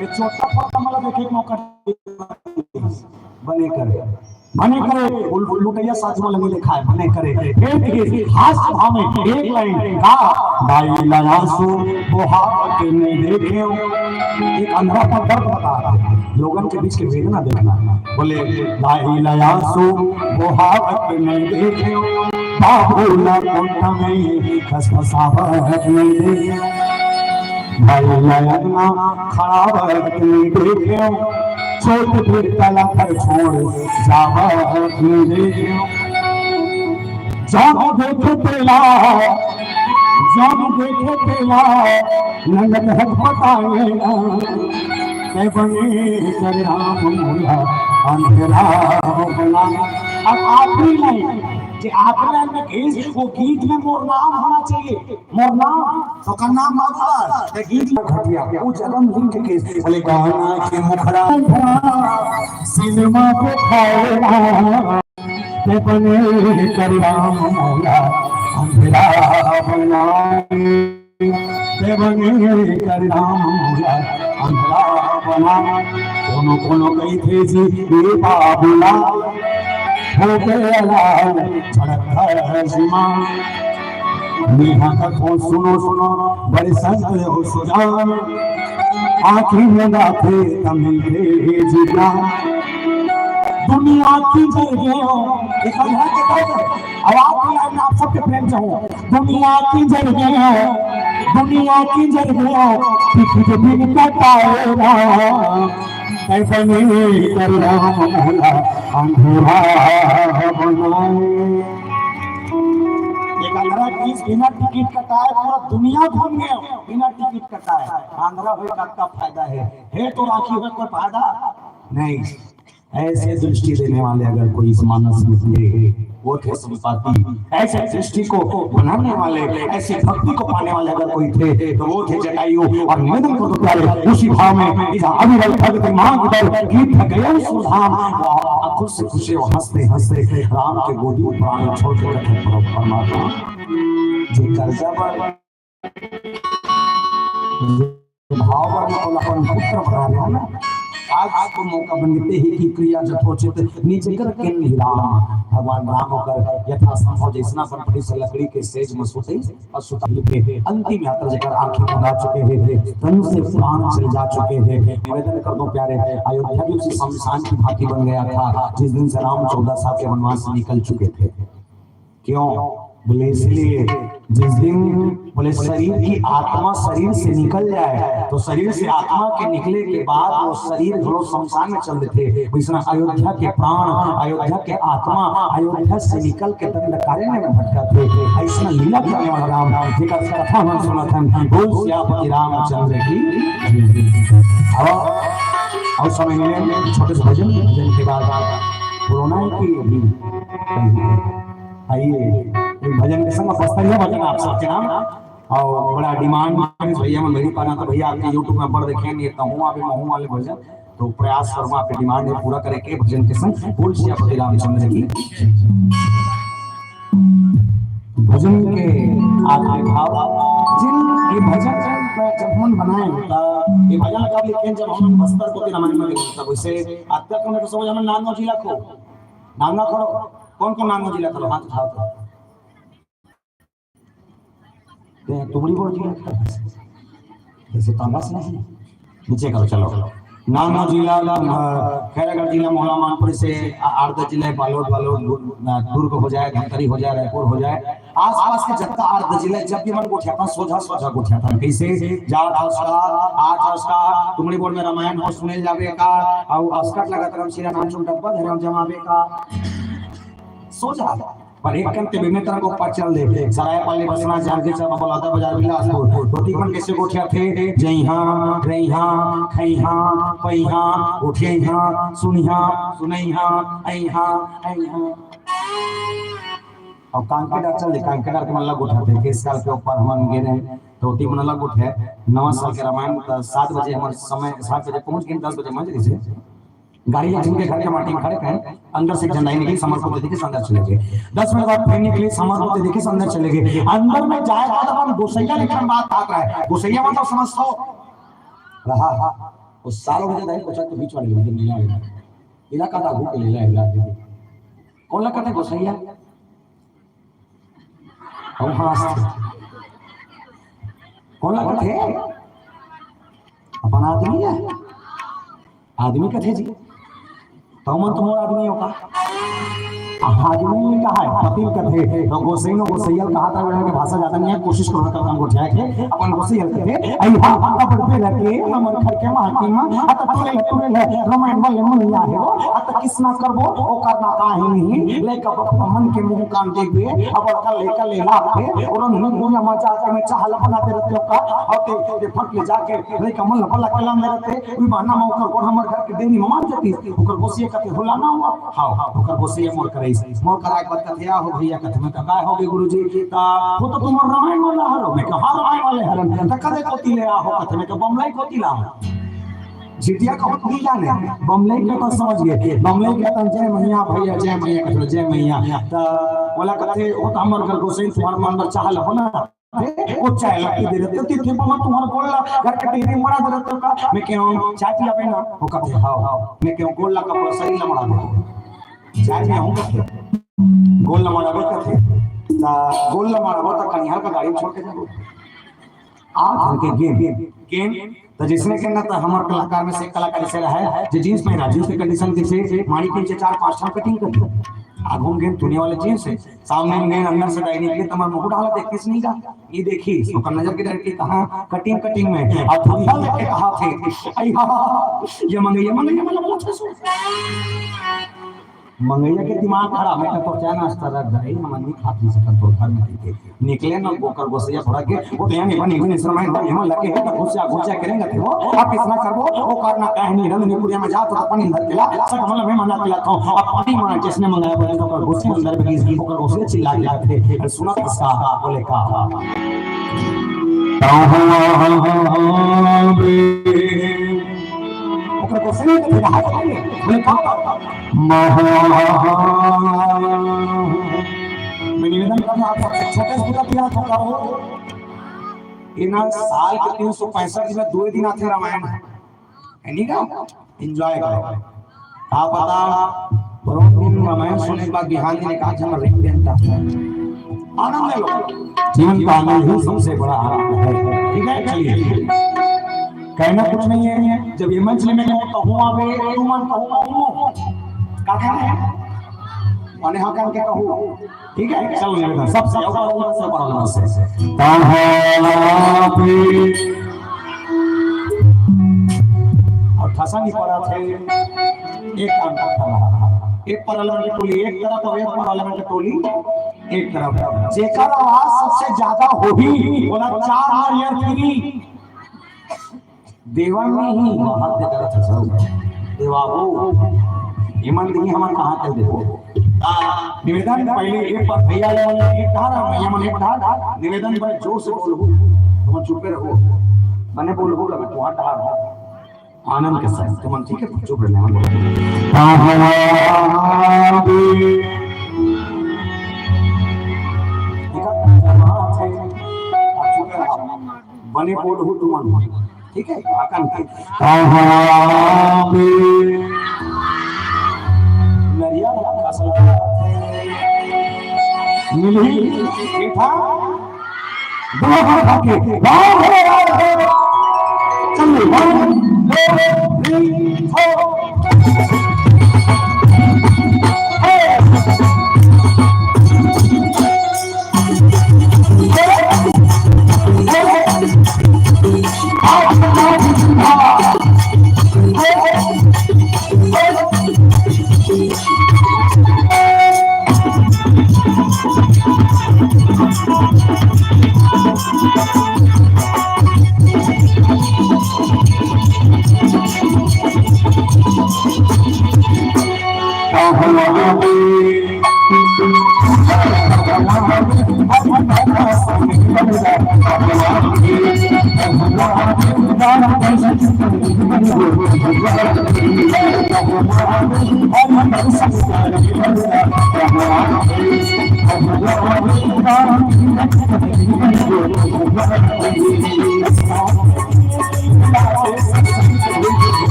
ये छोटा फोटा मला देखे के मौका बने करे, बने करे, उल-, लुटैया साधु वाला नहीं लिखा है, बने करे। फिर भी हास्य भाव में एक लाइन का, दाई ला आंसू बोहावत नहीं देखेंव। एक अंधरा पर दर्द बता रहे, लोगन के बीच के वेदना देखना। बोले, दाई ला आंसू बोहावत नहीं देखेंव, बाबू ला कोंटा में खसखसावत नहीं देखेंव। भाई ला अंगना खड़ा वक्त नहीं देखेंव, छोट बेटा ला घर छोड़ जावत नहीं देखेंव। जब देखे तेला, जब देखे तेला, नंगत हक बताए ना। तैं बने कर राम मोला अंधेरा बनाए। अब आखिरी लाइन, जे आखिरी लाइन में कहिस, वो गीत में मोर नाम होना चाहिए। मोर नाम, तो का नाम माधुकर, ते गीत में घटिया, वो जगह लिख के, बोले गाना के मुखड़ा, सिनेमा को खाए ना, तैं बने कर राम मोला अंधेरा बनाए, तैं बने कर राम मोला अंधेरा बनाए। कोनो कोनो कहिथे जी, ए बाबूला, हो गया लाल झड़क है जुमा। नेहा कथो सुनो सुनो, बड़े संत हो सुजान। आँखी में गाथे तमिल के जीना। दुनिया की जर गयो, एक अंधरा के दर्द है। अब आप भी लाइन में आप सबके प्रेम चाहूँ। दुनिया की जर गयो, दुनिया की जर गयो, किसी के दिन का पाएगा। ऐसा नहीं कर राम मोला अंधेरा बनाए। एक अंधरा बीस बिना टिकट कटाए पूरा दुनिया घूम गए, बिना टिकट कटाए। अंधरा होय का, का फायदा है? है तो राखी होय कोई फायदा नहीं। ऐसे दृष्टि देने वाले अगर कोई इस मानस में थे, वो थे संपाति। ऐसे दृष्टि को बनाने वाले, ऐसी भक्ति को पाने वाले अगर कोई थे, तो वो थे जटायु। और निवेदन करतो प्यारे, उसी भाव में इस अविरल भगत मार्ग पर गीत गए सुधाम, वो खुश खुशी और हंसते हंसते राम के गोदी में प्राण छोड़ के कथन पर परमात्मा जे कर्जा पर भाव बर अपन पुत्र बना रहे हो ना। आज तो मौका बन गए ही कि क्रिया जथोचित निज कर के निदान। भगवान राम होकर यथासंभव जैसना अपन बड़ी से लकड़ी के सेज में सुते और सुता के अंतिम यात्रा जेकर आंखें मुदा चुके हैं, तन से प्राण चले जा चुके हैं। निवेदन करतो प्यारे, अयोध्या भी उसी शमशान की भांति बन गया था जिस दिन से राम चौदह साल के वनवास से निकल चुके थे। क्यों? बोले इसलिए, जिस दिन, बोले शरीर की आत्मा शरीर से निकल जाए तो शरीर से आत्मा के निकले के बाद वो शरीर घलो शमशान में चल देथे। वैसना अयोध्या के प्राण, अयोध्या के आत्मा अयोध्या से निकल के दंडकारण्य में भटकथे। ऐसना लीला करने वाला राम, जेकर कथा हम सुनत हन, बोल सियापति रामचंद्र की जय। और, और समय मिले, छोटे से भजन, भजन के बाद पुराना है कि अभी? आइए। भजन के संग बस्तर ये भजन आप सबके नाम। और बड़ा डिमांड भैया मन मेरी पाना, तो भैया आपके YouTube में बड़ देखे नहीं, तो हूँ अभी महू वाले भजन, तो प्रयास करूंगा आपके डिमांड है पूरा करे के भजन के संग। बोल श्री आपके रामचंद्र की। भजन के आखिरी भाव। जिन ये भजन जब हमन बनाए, तो ये भजन कब लिखे? जब हमन बस्तर कोती रामायण में गए, तब वैसे अतका कम तो समझ हमन नांदगांव जिला को, नांदगांव खड़ो, कौन कौन नांदगांव जिला खड़ो, हाथ उठाओ तो। ते तुमड़ी बोल दिया। जैसे तांबा से नहीं। नीचे करो, चलो। नांदगांव जिला, अ, खैरागढ़ जिला, मोहला मानपुरी से, अ, आठ दस जिला, बालोद, बालोद, अ, दुर्ग हो जाए, धमतरी हो जाए, रायपुर हो जाए, आसपास के जत्ता आठ दस जिला, जब भी मन गोठियाथन, सोझा, सोझा गोठियाथन। कैसे? जाट हस का, आठ हस का, तुमड़ी बोल में रामायण हो सुने जावे का, अउ अस्कट लगत राम श्री राम चुन डब्बा धरम जमावे का। सोझा। पर एक कन ते बिने तरह को ऊपर चल दे। सरायपाली, बसना, जांजगीर चांपा, बलौदा बाजार, बिलासपुर। धोती मन कैसे गोठियाथे? जइहा, रइहा, खइहा, पइहा, गोठियाइहा, सुनिहा, सुनइहा, अइहा, अइहा। अउ कांके डार चल दे, कांके डार के मन ला गोठियाथे। इक्कीस साल के ऊपर हमन गे रहे, धोती मन ला गोठिया। नवा साल के रामायण, त सात बजे हमर समय, सात बजे पहुंच गए, दस बजे मंच रहिसे। गाड़ी ले जिनके घर के माटी में खड़े कहें, अंदर से एक झंडा ही निकली, समर को दे के अंदर चले गए। दस मिनट बाद फिर निकली, समर को दे के अंदर चले गए। अंदर में जाए बाद अपन गोसैया लेकर बात बात रहा है। गोसैया मतलब समझ तो रहा। वो सालों में जाए, बच्चा तो बीच वाले लोग, नीला वाला। इलाका था, भूख ले ला, इलाका। कौन ला कथे गोसैया? अउ हाँसथे। कौन ला कथे? अपन आदमी हे। आदमी कथे जी। त मन तो मोर आदमी हो का? आदमी कहा है, पति कथे। तो गोसैनो गोसैया कहा था, बेटा के भाषा ज्यादा नहीं है, कोशिश करो कम गोठिया के, अपन गोसैया कथे। अइहा, अब पे लगे, हमर घर के माटी में, अत तुरे ले, तुरे ले, रामायण वाले मन आए हो, अत किसना करबो, ओ करना काहे नहीं, लेकर बाप मन के मुंह कान देखबे, अब कर ले, कर ले लाथे, और उन्हें दुनिया में जाके मैं चाहल बना दे रहते हो का, और ते, ते फट ले जाके, लेकर मन भला कलाम दे रहते, कोई बहाना में ओकर गोड़ हमर घर के देरी में मार देती, ओकर गोसिया कथे होला ना हुआ, हाँ, हाँ, ओकर गोसिया मोर कराइस, मोर कराए के बाद कथे, "आ हो भैया," कथे, "मैं कहा हो गए गुरुजी, ता वो तो तुम्हार रामायण वाला हरो," मैं कहा रामायण वाले हरन, "ता कदे कोती ले आ हो," कथे, "मैं कहा बमलाई कोती ला हो।" झिटिया का होत नहीं जाने, बमलई के तो समझ गए। बमलई के तो जय मैया भैया, जय मैया कथो, जय मैया। त बोला कथे, "ओ त हमर घर गोसई तुम्हार मन बर चाह लहो ना।" ओ चाय ला पी दे रहते, "ते, ते बमा तुम्हार गोड़ ला, घर के डेरी मड़ा दे रहते का?" मैं कहूँ, "चाय पियाबे ना?" ओ कथे, "हाँ।" मैं कहूँ, "गोड़ ला कपड़ा सही ला मड़ा दे।" चाय में हूँ कथे, "गोड़ ला मड़ा दे," कथे। त गोड़ ला मड़ा दे, त कनिहार का गाड़ी में छोड़ के जाबो। आ धर के गेंद, गेंद, त जैसे के ना, त हमर कलाकार में से एक कलाकार जैसे रहे, जे जींस पहना, जींस के कंडीशन जैसे माड़ी के नीचे चार पांच ठन कटिंग कर। आगू में गेंद धुने वाले जींस है, सामने में गेंद अंदर से दाई निकले, त हमर मुंह डाला देख किस नहीं जा, ये देखी, ओकर नजर के डायरेक्ट कहाँ कटिंग, कटिंग में, और धुंधा देख के कहा थे, "अइहा, ये मंगैया, मंगैया, मंगैया, मंगैया।" मंगैया के दिमाग खराब है, तो क्या नाश्ता रख दे, हम नहीं खा पी सकत, तो घर में रह के निकले ना, ओकर गोसैया थोड़ा के, वो तो यहाँ नहीं बनी, नहीं शर्माए, हम यहाँ लगे हैं, तो घुसिया, घुसिया करेंगे, तो वो, आप कितना करबो, वो करना काहे नहीं, रंग निपुड़िया में जाओ, तो अपन इंदर के ला, सब हम लोग में मना के लाता हूँ, अब पानी मार, जिसने मंगाया, बोले, तो ओकर गोसैया अंदर में घुस, ओकर गोसैया चिल्ला के आते, अरे सुना किसका, बोले का। ओकर गोसैया के फिर हाथ बोले, बोले का। महा-, मैं निवेदन करना आप सबसे, छोटे से बुला दिया था, कहो। ये ना साल के तीन सौ पैंसठ दिन में दो ही दिन आथे रामायण, है नहीं का? एंजॉय करो। का पता, रोज दिन रामायण सुने के बाद बिहान दिन एक आध झन ring देता है। आनंद लो। जीवन का आनंद ही सबसे बड़ा आनंद है। ठीक है, चलिए। कहना कुछ नहीं है। जब ये मंच में मैं कहूँ, कहूँ आवे, तू मन कहूँ, कहूँ। का कहना है? माने हाँ करके कहूँ। ठीक है, चलो निवेदन, सबसे ऊपर वाला, सबसे ऊपर वाला से। तहां पे। और ठसा नहीं पड़ा थे, एक कान पर पड़ा। एक पर अलग की टोली एक तरफ और एक पर अलग की टोली एक तरफ। जेकर आवाज सबसे ज्यादा होही, बोला चार नरियर फ्री। देवा नहीं, वहां दे करत हस। देवा वो, इमन नहीं, हमन कहाँ कर देबो? आ, निवेदन पहले एक बार भैया लोगन एक ढार, भैया मन एक ढार, निवेदन भाई जोर से बोलहू, तुम चुपे रहू, मने बोलहू लगा, तुम ढार हो। आनंद के साथ तुमन ठीक है, चुप रहना। बने बोलहू तुमन, ठीक है, आकन के। नरिया वाला का सलाह मिली, ठीक है? दोनों हाथ आके, राम हो, राम हो। चलिए, one, two, three, four।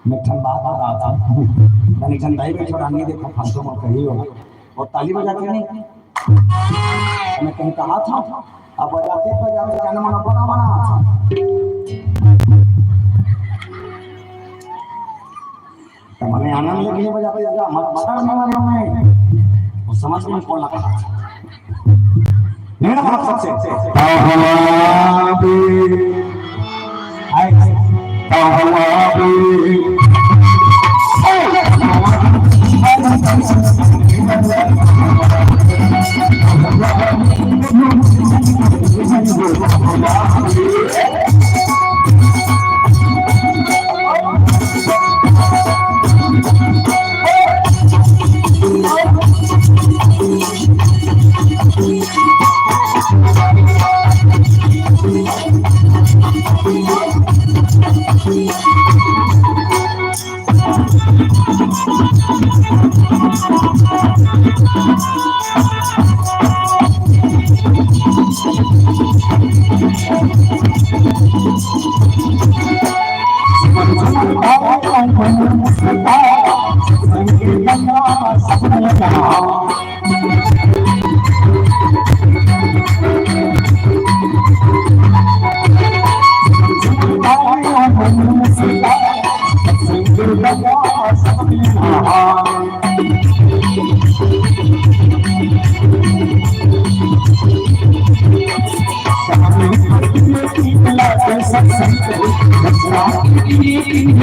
मैं ठन बात बतात हूँ। मैंने एक झन दाई बैठे और आदमी देखो, फालतू में कही हो। और ताली बजाते नहीं। मैं कहीं कहा था, अब बजाते बजाते जाने मन बड़ा बड़ा था। तो मैंने आनंद के लिए बजाते जा, मच्छर नहीं मारे मैं। वो समझ में कौन लगा। मेरा मतलब सबसे।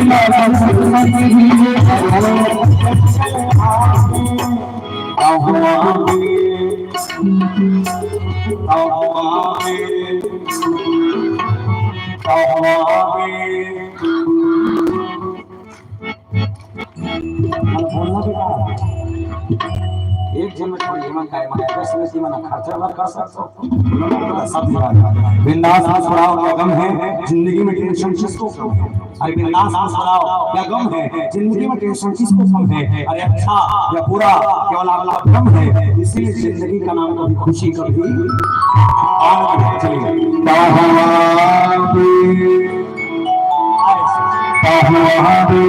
बोलना भी, एक जन में थोड़ी हिम्मत का, हिम्मत है, दस में सीमा ना खर्चा ना कर सकते हो। सब बिंदास मुस्कुराओ, क्या गम है जिंदगी में, टेंशन किसको? अरे बिंदास मुस्कुराओ, क्या गम है जिंदगी में, टेंशन किसको कम है? अरे अच्छा या बुरा, केवल आपका भ्रम है, इसीलिए जिंदगी का नाम कभी खुशी, कभी आनंद है। चलिए, पहलवान भी, पहलवान भी।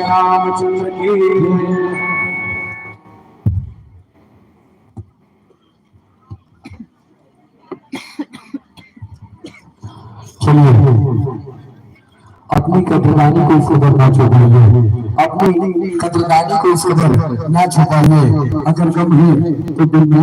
रामचंद्र की। चलिए, अपनी कदरदानी को इस कदर ना चुकाइए, अपनी कदरदानी को इस कदर ना चुकाइए। अगर गम है तो दुनिया